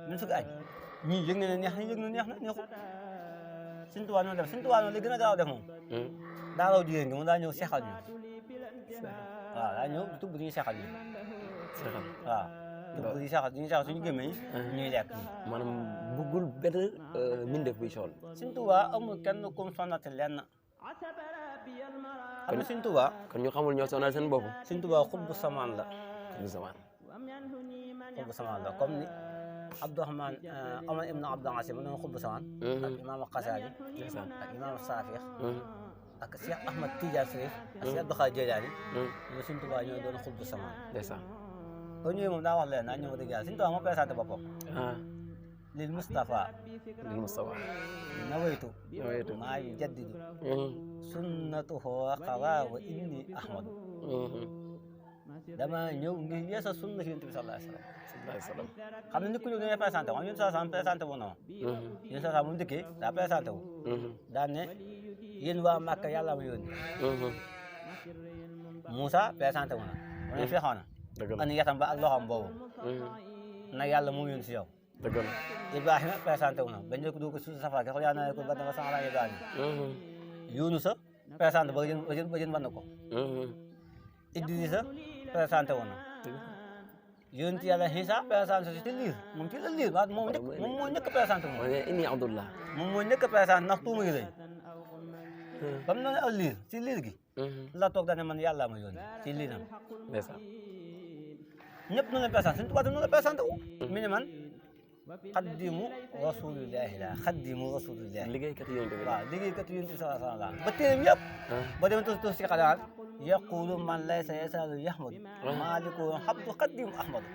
ñu sukk añ ñii yëg na ne neex na yëg na neex na neexul Sëñ Tuubaa noonu def Sëñ Tuubaa noonu li gën a gaaw def moom daa raw jigéen gi mu daa ñëw seexal ñu waaw daa ñëw tubb duñu seexal ñu waaw tubb duñu seexal suñu gémmiñ ñuy lekk maanaam buggul benn mbindeef buy sool Sëñ Tuubaa amul kenn kum sonati lenn xam nga Sëñ Tuubaa kon ñu xamul ñoo sonal seen bopp Sëñ Tuubaa xubbu samaan la xubbu samaan xubbu samaan la comme ni Abdourahman Omar ibn Abdul Aziz ma doon xutbu samaan ak imaam Xasaali ak imaam Saafiix ak Cheikh Ahmad Tidiane Chérif ak Cheikh Abdou Khadir Jeylaani ñoo Sëñ Tuubaa ñoo doon xutbu samaan boo ñëwee moom daa wax leen naa ñëw dëgg yàlla Sëñ Tuubaa moo présenté boppam lil Mustafa nawaytu maa yujaddidu sunnatuhu qaraa wa inni ahmadu dama ñëw ngir yeesa sunna si Yonent bi sallallahu alayhi wa sallam xam ne nit ku ñëw dañuy présenté wu Yonent sallallahu présenté wu na ma Yonent sallallahu mu dikkee daa présenté wu daan ne yéen waa Màkka yàlla ma yónni Moussa présenté wu na mu ne Firawna ani yatam ba ak loxoom boobu na yàlla moom yónni si yow Ibrahima présenté wu na bañ ko dugg si safara gi xool yaa na ko ba dafa sangala Ibrahima Yunusa présenté ba jën ban na ko Idrissa présenté woon na yonent yàlla Iisa présenté si liir moom ci la liir waaw moom moo njëkk a présenté moom inni Abdullah moom moo njëkk a présenté ndax tuuma gi lañ ba mu ne aw liir ci liir gi la toog daane man yàlla ma yónni ci liiram ñëpp nu leen présenté suñu tubaab nu la présenté wu mi ne man xaddimu rasulillahi la xaddimu rasulillahi liggéeykat yonent bi waaw liggéeykat yonent bi sallallahu alayhi wa sallam ba téeram yëpp ba demee tos si xalaat yaqulu man laysa yasalu yahmadu maaliku habdu xaddimu ahmadu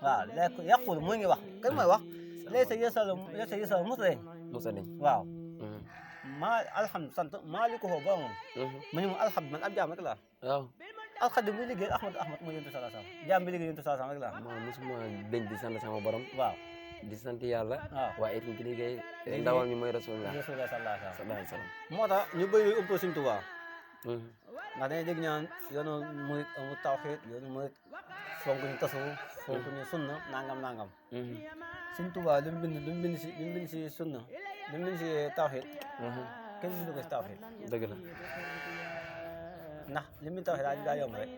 waaw léegi yaqulu mu ngi wax kan mooy wax laysa yasalu musa deñ waaw maa alhamdu sant maaliku ko boromam mu ne moom alhamdu man ab jaam rek laa waaw alxadim bi liggéey ahmad mooy yonent sallallahu alayhi wa sallam jaam bi liggéey yonent sallallahu alayhi wa sallam rek laa maa musuma deñ di sant sama borom waaw di sant yàlla waaw waaye itam di liggéey ndawal ñu mooy rasulullah sallallahu alayhi wa sallam moo tax ñu bëri ëpp Sëñ Tuubaa ndax dañuy dégg ñaan yoonu murit amul tawxiid yoonu murit fonk ñu tasawuf fonk ñu sunna nangam Sëñ Tuubaa li mu bind si sunna li mu bind si tawxiid kenn bindu ko si tawxiid dëgg la ndax li mu tawxiid daa yomb rek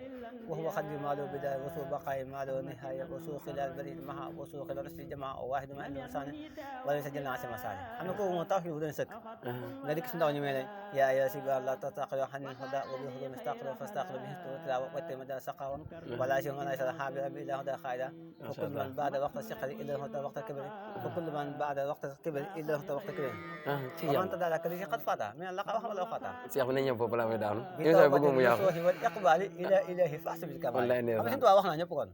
wax ba xaddi maa loo bidaaya wasu baqaay maa loo nihaaya wasu xilaal bari maha wasu xilaal rasi jamaa waaxidu ma indi saani wala sa jël naa sama saani xam nga kooku moom tawxiid bu doon sëkk nga dikk si ndaw ñu mel ne yaa ya si gar la tataqilo xanin huda wa bi huda mustaqilo fastaqilo bi histu tilaawa watte ma da saqawan wala si nga sa xaabi rabbi ila huda xaayda fa kullu man baada waxta siqari ila huda waxta kibri fa kullu man baada waxta kibri ila huda waxta kibri man tadala kali si xat fata mais la wax wala fata Cheikh bi ne ñëw foofu la may daanu mu yàqu iqbali ila ilahi fahsabil kamal xam nga Sëñ Tuubaa wax na ñëpp kon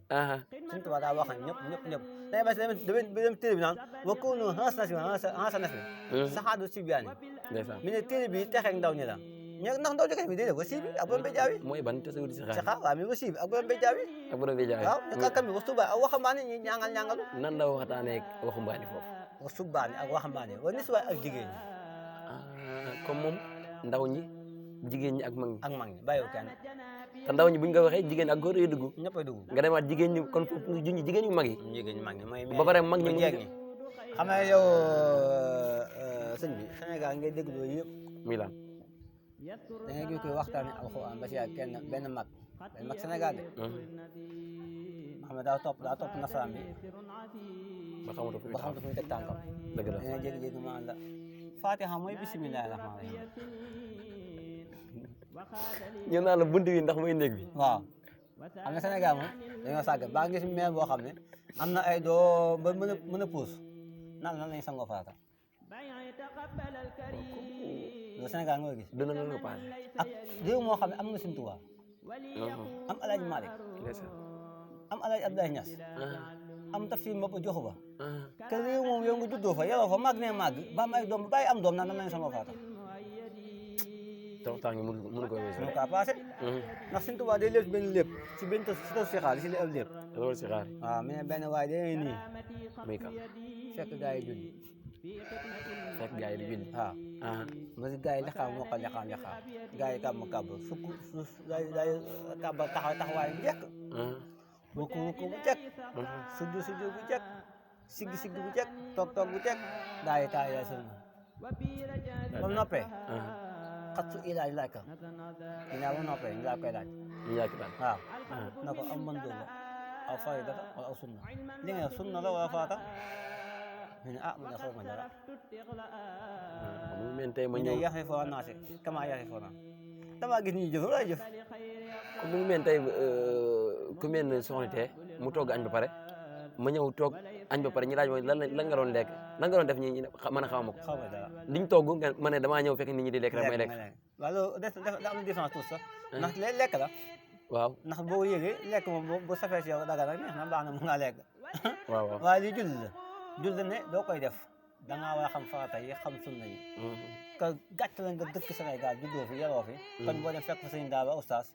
Sëñ Tuubaa daa wax na ñëpp day ba dem téere bi naan wa kunu hansa nas bi saxaadu sibiyaani mi ne téere bi texeeg ndaw ñi la ndax ndaw jëkkër bi déedéet wasi bi ak borom béjaawi mooy ban te sawudi saxa waaw mi wasi bi ak borom béjaawi waaw ñu kalkam bi wasu baani ak waxambaane ñi ñangalu nan la waxtaanee waxambaane foofu wasu baani ak waxambaane wa niswaay ak jigéen ñi comme moom ndaw ñi jigéen ñi ak mag ñi bàyyiwu kenn te ndaw ñi buñ ko waxee jigéen ak góor yi dugg ñëppay dugg nga demaat jigéen ñi kon foofu junñi jigéen yu mag yi mooy ba pare mag ñi jeeg ñi xam nga yow sëñ bi Sénégal ngay dégg loolu yëpp muy lan da ngay gis koy waxtaane alxuraan ba si ak benn mag Sénégal de xam ne daa topp nasaraan bi ba xamatu fu muy teg tànkam dëgg la da ngay jékki-jékki maan la Fatiha mooy bisimilahi rahmaani rahim ñu naan la bunt bi ndax mooy néeg bi waaw xam nga Sénégal moom dañoo sàgg baa ngi gis maire boo xam ne am na ay doo ba mën a puus nan lañ sangoo farata loolu Sénégal nga gis dina la passé ak réew moo xam ne am na Sëñ Tuubaa am El Hadj Malick am El Hadj Abdoulaye Niass am Tafsir Maba Diakhou Ba te réew moom yow nga juddoo fa yaroo fa màgg ne màgg ba am ay doom ba bàyyi am doom nan lañ sangoo farata tax ngi mënu ko weesu mënu kaa passé ndax Sëñ Tuubaa day lépp benn lépp si benn si taw si xaar si li ab lépp loolu si xaar waaw mais benn waaye day nii muy kam fekk gaa yi julli fekk gaa yi di julli waaw ma si gaa yi lexaam moo ko lexaam gaa yi kàbb kàbb sukk gaa yi kàbb taxawaay bu jekk wukku bu jekk sujju bu jekk siggi bu jekk toog bu jekk gaa yi taay yaay sëlma ba mu noppee xatsu ilaaj laaj ko ginnaaw ba noppee ñu laa koy laaj waaw na ko am mën dóoba aw farida wala aw sunna li nga sunna la wala farata ñu ne man de xaw ma dara mu mel tey ma ñu ñëw ne yaxi foo naase kama yaxi foo naa damaa gis ñuy jëf lay jëf comme mu mel tey ku mel ne soxna tee mu togg añ ba pare ma ñëw toog añ ba pare ñu laaj ma lan nga doon lekk lan nga doon def ñi mën a xamama ko xaw ma dara liñ togg nga ma ne damaa ñëw fekk nit ñi di lekk rek may lekk waaw loolu da am différence tout sax ndax lekk la waaw ndax boo yëgee lekk moom bu safee si yow daga rek neex na baax na mu nga lekk waaw waaw waaye li julli ne doo koy def dangaa war a xam farata yi xam sunna yi que gàtt la nga dëkk Sénégal juddoo fi yaroo fi kon boo dem fekk fa sëñ daara oustaz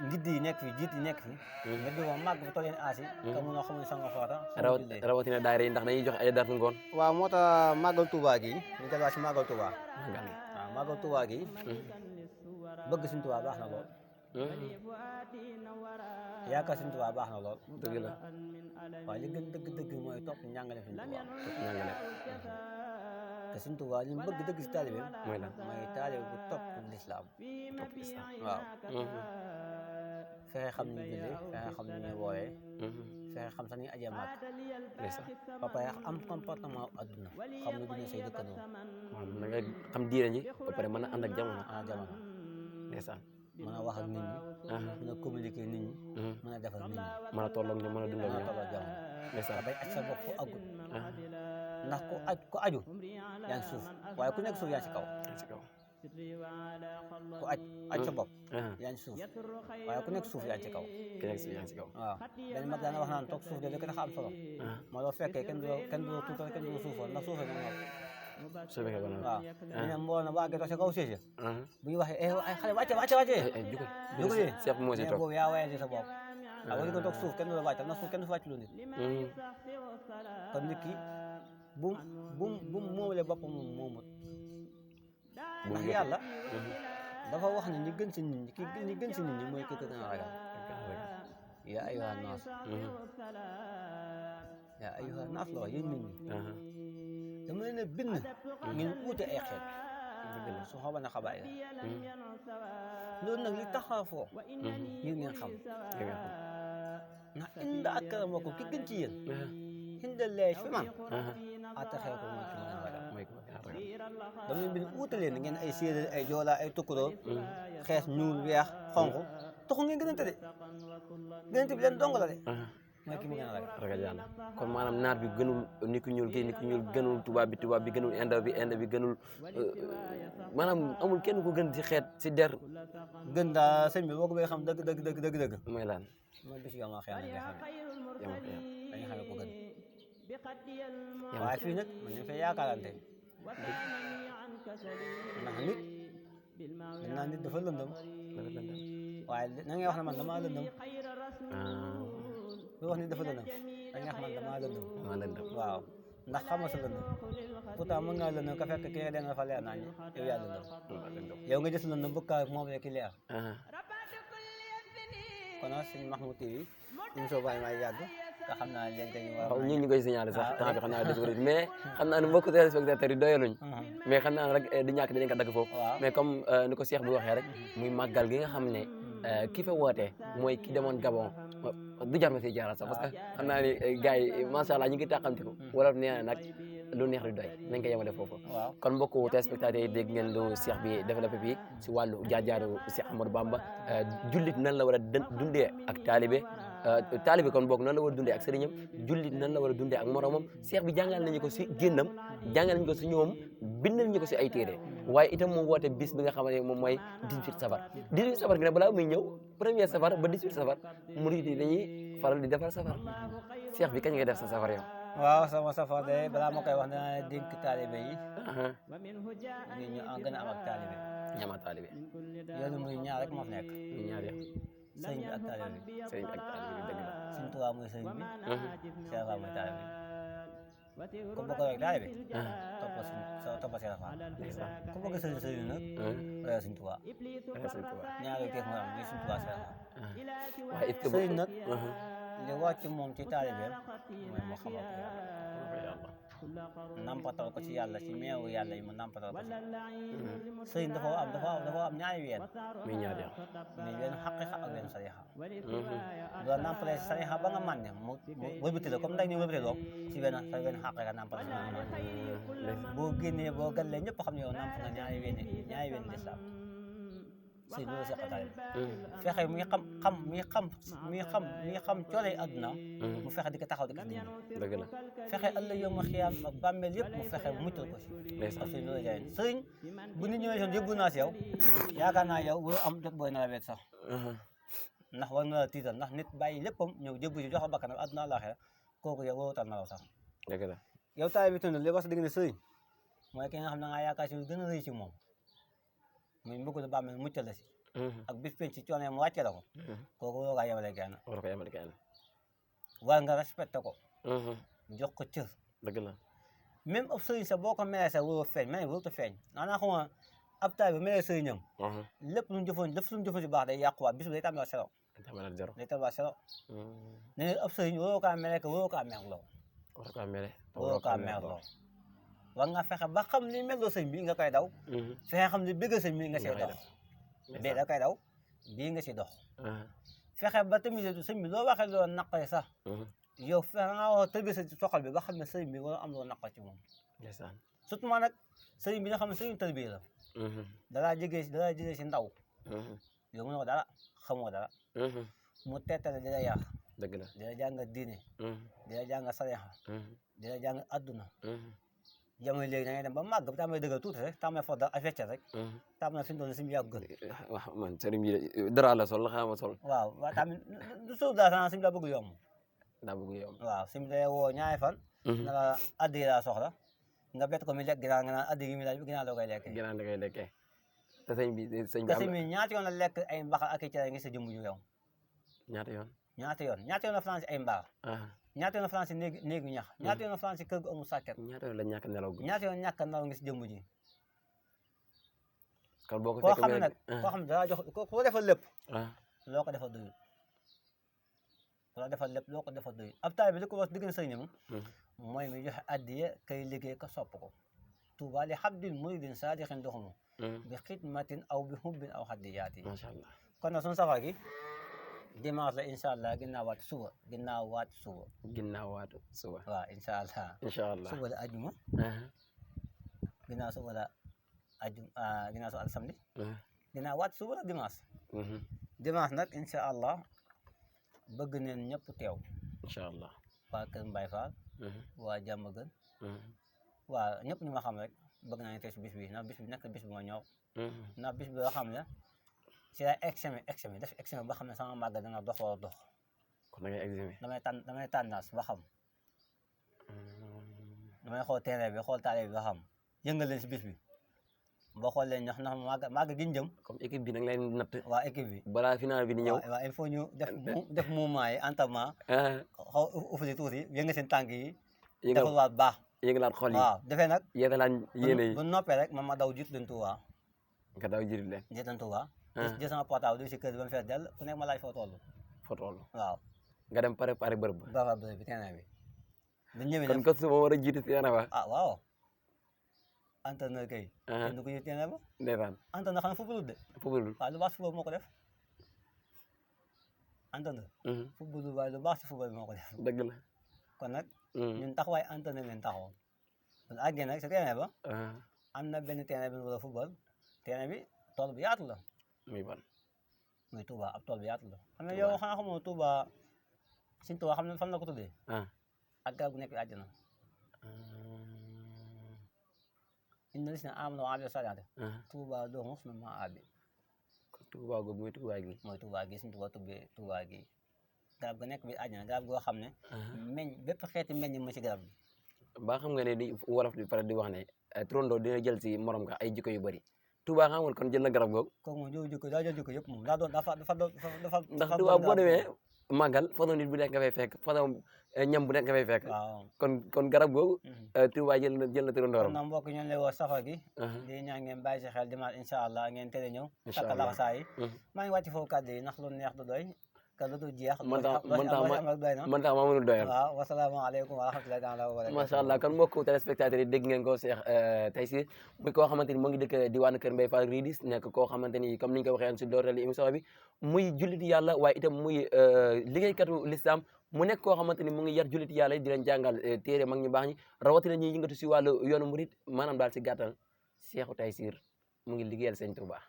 njiit yi nekk fi jiit yi nekk fi nga di wax màgg fi tolleen aasi ka munoo xamuñ sanga farata rawatina daayira yi ndax dañuy joxe ay dartu ngoon waaw moo tax màggal Touba gi ñu delluwaat si màggal Touba waaw màggal Touba gi bëgg suñ Touba baax na lool yaakaar suñ Touba baax na lool dëgg la waaye li gën dëgg mooy topp njàngale suñ Touba njàngale te suñ Touba li mu bëgg dëgg si taalibe mooy lan mooy taalibe bu topp lislaam waaw fexe xam ni julli fexe xam ni ñuy wooree fexe xam sax ni ajee màkk ba pare am comportement adduna xam ni dina say dëkkandoo da nga xam diine ji ba pare mën a ànd ak jamono ndeysaan mën a wax ak nit ñi mën a communiquer nit ñi mën a defar nit ñi mën a tolloog ñoom mën a dundal ñoom jamono ndeysaan bay aj sa bopp fu agul ndax ku aju yaa ngi suuf waaye ku nekk suuf yaa ngi si kaw ku aj sa bopp yaa ngi suuf waaye ku nekk suuf yaa ngi ci kaw waaw dañ mag daana wax naan toog suuf de li ko tax am solo moo loo fekkee kenn du tuutal kenn du suufal ndax suufee moom waaw ñu ne mbooloo na waa toog si kaw siège bu ñu waxee ay xale wàcce jugal seef moo si toog boobu yaa waye di sa bopp waaw boo ñu ko toog suuf kenn du la wàccal ndax suuf kenn du fa wàcc lu nit kon nit ki bu moomale boppam moom moomut ndax yàlla dafa wax ne ñi gën si nit ñi ñi gën si nit ñi mooy ki ko gën a ragal yaa ayyuhan naas yaa ayyuhan naas la wax yéen nit ñi dama leen a bind ngeen uute ay xeet su xaban a xabaay la loolu nag li taxaw ngir ngeen xam ndax inda akramakum ki gën ci yéen inda llahi fi man atqaakum mooy ki ma gën a ragal dama leen bind uute leen ngeen ay séeréer ay joola ay tukkuloo xees ñuul weex xonq taxul ngeen gënante de gënante bi leen dong la de mooy ki mu gën a ragal yàlla kon maanaam naar bi gënul nit ku ñuul gi nit ku ñuul gënul tubaab bi gënul inde bi gënul maanaam amul kenn ku gën ci xeet ci der gën daa sëñ bi boo ko bay xam dëgg mooy lan mooy bis yow maa xëy na nga xam dañu xam ko gën Yang waaye fii nag man ñu fay yaakaarante ndax nit dinaa nit dafa lëndëm waaye na ngay wax ne man damaa lëndëm lu wax nit dafa lëndëm da ngay wax man damaa lëndëm waaw ndax xam nga sa lëndëm pourtant mën ngaa lëndëm ka fekk ki nga den dafa leer naa ñu yow yaa lëndëm yow nga gis lëndëm bëgg kaa moom rek ki leer kon nag suñu Mahmoud TV émission baa ngi may yàgg te xam naa leen dañu war a ñu koy signalé sax temps bi xam naa des mais xam naa ne mbokku téléspectateurs yi doyaluñ mais xam naa rek di ñàkk dinañ ko dagg foofu mais comme ni ko Cheikh bi waxee rek muy màggal gi nga xam ne ki fa wootee mooy ki demoon Gabon du jar ma fiy jaaral sax parce que xam naa ni gars yi macha allah ñu ngi tàqamti ko wala nee na nag lu neex du doy nañ ko yemale foofu kon mbokku téléspectateurs yi dégg ngeen lu Cheikh bi développé bi si wàllu jaar-jaaru Cheikh Ahmadou Bamba jullit nan la war a dundee ak taalibe kon boog nan la war a dundee ak sëriñam jullit nan la war a dundee ak moromam Cheikh bi jàngal nañu ko si génnam jàngal nañu ko si ñoom bindal ñu ko si ay téere waaye itam moom woote bis bi nga xamante ne moom mooy 18 safar 18 safar gi nag balaa muy ñëw premier safar ba 18 safar murid yi dañuy faral di defar safar Cheikh bi kañ ngay def sa safar yow waaw sama safar de balaa ma koy wax naa dénk taalibe yi ñu gën a am ak taalibe ñama taalibe yoonu muy ñaar rek moo fi nekk ñu ñaar ya sëriñ bi ak taalibe bi sëriñ bi ak taalibe bi dëgg la Sëriñ Tuubaa mooy sëriñ bi Cheikh Fall mooy taalibe bi ku bëgg rek taalibe toppa Cheikh Fall ku bëgg sëriñ nag royo Sëriñ Tuubaa ñaar yooyu keek mooy am muy Sëriñ Tuubaa Cheikh Fall sëriñ nag li wàcc moom ci taalibeem mooy mu xamal ko yàlla nampatal ko ci yàlla ci meewu yàlla yi mu nampatal ko ci sëriñ dafa am ñaari ween muy ñaar ya muy wenn xaqiqa ak wenn sarixa bu la nampalee sarixa ba nga mànne mu wëlbati la comme ndax ni wëlbati loom ci wenn xaqiqa nampal si boo génnee boo gallee ñëpp xam ne yow namp nga ñaari wenn lislaam sëñ loolu seq taalibe fexe muy xam coolee adduna mu fexe di ko taxaw di ko nit ñi dëgg la fexe ëllëg yow ma xiyaam ak bàmmeel yëpp mu fexe muccal ko si parce que loolu jaay sëriñ bu nit ñëwee soon yëbbu naa si yow yaakaar naa yow boo am jot booy na la wet sax ndax war na la tiital ndax nit bàyyi léppam ñëw jëbbu si joxe bakkanam adduna àllaaxira kooku yow warutal na la sax dëgg la yow taalibe bi tamit li wax dëgg ne sëriñ mooy ki nga xam ne nga yaakaar si lu gën a rëy ci moom muy mbëgg la bàmmeel muccal la si ak bis penc ci coono mu wàcce la ko kooku waroo kaa yemale kenn war ko yemale kenn war nga respecté ko jox ko cër dëgg la même ab sëriñ sax boo ko melee sax waroo feeñ mais warut a feeñ naanaa xama ab taalibe bi melee sëriñam lépp lu mu jëfoon si baax day yàquwaat bis bi day tàmbali zéro day tàmbali zéro ne ab sëriñ waroo kaa melee ko waroo kaa merloo waroo kaa merloo war nga fexe ba xam li melloo sëñ bi nga koy daw fexe xam li bëgg sëñ bi nga siy dox bii da koy daw bii nga si dox fexe ba tamit sëñ bi loo waxee loo naqari sax yow fexe nga wax tëbbi sa soxal bi ba xam ne sëñ bi war am loo naqari ci moom surtout maa nag sëñ bi nga xam ne sëñ tërbi la dalaa jege si ndaw yow mu ne ko dara xamoo dara mu teetale di la yar dëgg la di la jàng diine di la jàng sariya di la jàng adduna jamono léegi da ngay dem ba màgg ba tàmmee dëggal tuuti rek tàmmee foofu daal affecté rek tàmmee fi mu doon si mu yàgg gën waaw man sëriñ bi dara la sol xama sol waaw waaw tamit du suuf daal sana sim daa bëgg yomb daa bëgg yomb waaw sim day woo ñaari fan na la addi laa soxla nga bett ko mi lekk ginaar nga naan addi gi mi laaj ginaar la koy lekkee ginaar la koy lekkee te sëñ bi te mi ñaata yoon la lekk ay mbaxal ak i cere ngi sa jëmb ju yow ñaata yoon ñaata yoon la France ay mbaar ñaata yoon la France néegu ñax ñaata yoon la France kër gu amul sàkket ñaata yoon la ñàkk nelaw ñaata yoon ñàkk nelaw ngi si jëmb ji kon boo ko koo xam ne nag koo xam ne dalaa jox ko defal lépp loo ko defal doyul loo ko defal doyul ab taalibe bi li ko wax diggante sëriñam mooy mi joxe addiya kay liggéey ko sopp ko tuuba li habdin muridin saadixin doxumu bi xidmatin aw bi hubbin aw haddiyaati macha allah kon nag suñu safar gi dimanche la incha allah ginnaaw waatu suba waaw incha allah suba la ajuma ginnaaw suba la ginnaaw suba la samedi ginnaaw waatu suba la dimanche dimanche nag incha allah bëgg neen ñëpp teew incha allah waa Kër Mbaye Fall waa Jàmmagën waa ñëpp ñu ma xam rek bëgg naa ñu teew si bis bi ndax bis bi nekk bis bi ma ñëw ndax bis bi yoo xam ne si la examen def examen ba xam ne sama màgg dana dox wala dox kon da ngay examen damay tànnaas ba xam damay xool terrain bi xool taale bi ba xam yëngal leen si bis bi boo xool leen ndax màgg gi ñu jëm comme équipe bi nag leen natt waa équipe bi balaa final bi di ñëw waaw il faut ñu def mouvement yi entraînement xaw ufali tuuti yëngal seen tànk yi defal waat baax yëngalaat xol yi waaw defee nag yeetalaat yéene yi bu noppee rek ma daw jiitu leen Touba nga daw jiitu leen Touba jël sama portable du si kër ba mu fees dell ku nekk ma laaj foo toll waaw nga dem préparé bërëb bi terrain bi bu ñëwee kon coach moo war a jiitu terrain ba waaw entraîneur kay kenn du ko jiitu terrain ba ndeysaan entraîneur xam ne football de waaw lu baax si football moo ko def entraîneur football waaye lu baax si football moo ko def dëgg la kon nag ñun taxawaay entraîneur leen taxaw kon àggee nag sa terrain ba am na benn terrain bi ñu war a football terrain bi tool bu yaatu la muy Touba ab tool bi yaatu la xam ne yow xanaa xamoo Touba suñ Touba xam ne fan la ko tuddee ak garab gu nekk àjjana inna lisina amanu wa amilu salihati Touba doo mos na ma abi Touba googu mooy Touba gi mooy Touba gi suñ Touba tuddee Touba gi garab gu nekk bi àjjana garab goo xam ne bépp xeeti meññ mu ci garab bi ba xam nga ne di wolof di pare di wax ne trondo dina jël si morom ka ay jikko yu bëri Touba xam nga kon jël na garab googu kooku moom daa jël jikko yëpp moom daa doon dafa ndax Touba boo demee màggal façon nit bu nekk nga fay fekk façon ñam bu nekk nga fay fekk kon garab googu Touba jël na turandooram kon mbokk ñoon lay woo safar gi di ñaan ngeen bàyyi si xel dimanche incha allah ngeen teel a ñëw takk laxasaa yi maa ngi wàcc foofu kàddu yi ndax lu neex du doy ka lu dul jeex man tax ma mënul doyal waaw wasalaamaaleykum wa rahmatullahi taala wa barakatuh macha allah kon mbokk téléspectateurs yi dégg ngeen ko Cheikh Tayssir muy koo xamante ni mu ngi dëkk diwaanu Kër Mbaye Fall Ridis nekk koo xamante ni comme ni ñu ko waxee si doorteel émission bi muy jullit yàlla waaye itam muy liggéeykatu l'islam mu nekk koo xamante ni mu ngi yar jullit yàlla yi di leen jàngal téere mag ñu baax ñi rawatina ñuy yëngatu si wàllu yoonu murit maanaam daal si gàttal Cheikh Tayssir mu ngi liggéeyal Sëñ Touba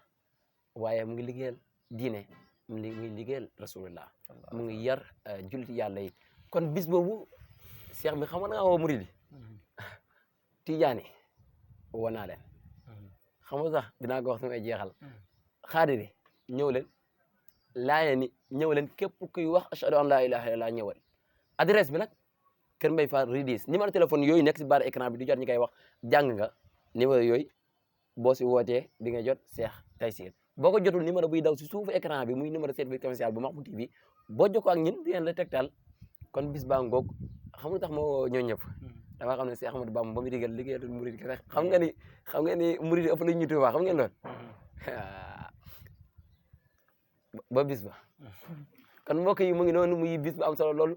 waaye mu ngi liggéeyal diine mu ngi liggéeyal rasulullah mu ngi yar jullit yàlla yi kon bis boobu Cheikh bi xam nga woo murid yi Tijaani woo naa leen xam nga sax dinaa ko wax samay jeexal xaadiri ñëw leen laayee ni ñëw leen képp kuy wax ashhadu an la ilaha illallah ñëwal adresse bi nag Kër Mbaye Fall Ridis numéro téléphone yooyu nekk si barre écran bi di jot ñi koy wax jàng nga numéro yooyu boo si wootee di nga jot Cheikh Tayssir boo ko jotul numéro buy daw si suufu écran bi muy numéro service commercial bu Mahmoud TV boo jokkoo ak ñun di leen la tegtal kon bis baa ngoog xam nga tax moo ñoo ñëpp dama xam ne Cheikh Ahmadou Bamba ba mu digal liggéeyal murid kese xam nga ni murid ëpp la ñu Tuubaa xam ngeen loolu ba bis ba kon mbokk yi mu ngi noonu muy bis bu am solo loolu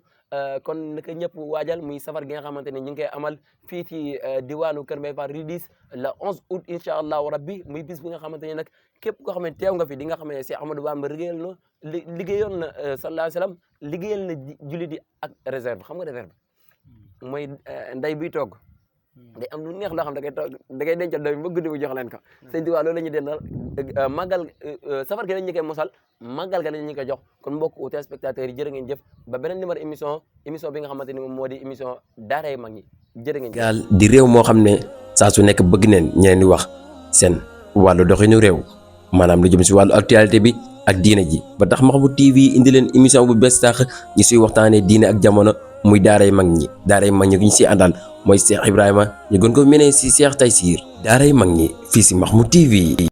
kon naka ñëpp waajal muy safar gi nga xamante ne ñu ngi koy amal fii ci diwaanu Kër Mbaye Fall Ridis le 11 août incha allahu rabbi muy bis bi nga xamante ne nag képp koo xam ne teew nga fi di nga xam ne Cheikh Ahmadou Bamba liggéeyoon na sallallahu alayhi wa sallam liggéeyal na jullit yi ak réserve xam nga réserve mooy nday biy togg day am lu neex loo xam da ngay dencal doy ba guddi bu jox leen ko sëñ Tuubaa loolu la ñuy dendal màggal safar gi lañ ñu koy mosal màggal ga lañ ñu koy jox kon mbokk téléspectateurs yi jërë ngeen jëf ba beneen numéro émission bi nga xamante ni moom moo di émission daaray mag ñi jërë ngeen jëf. Sénégal di réew moo xam ne saa su nekk bëgg neen ñeneen di wax seen wàllu doxinu réew maanaam lu jëm si wàllu actualité bi ak diine ji ba tax Mahmoud TV indi leen émission bu bees tax ñu siy waxtaanee diine ak jamono muy daaray mag ñi ñu si àndal mooy Cheikh Ibrahima ñu gën ko menee si Cheikh Tayssir daaray mag ñi fii si Mahmoud TV.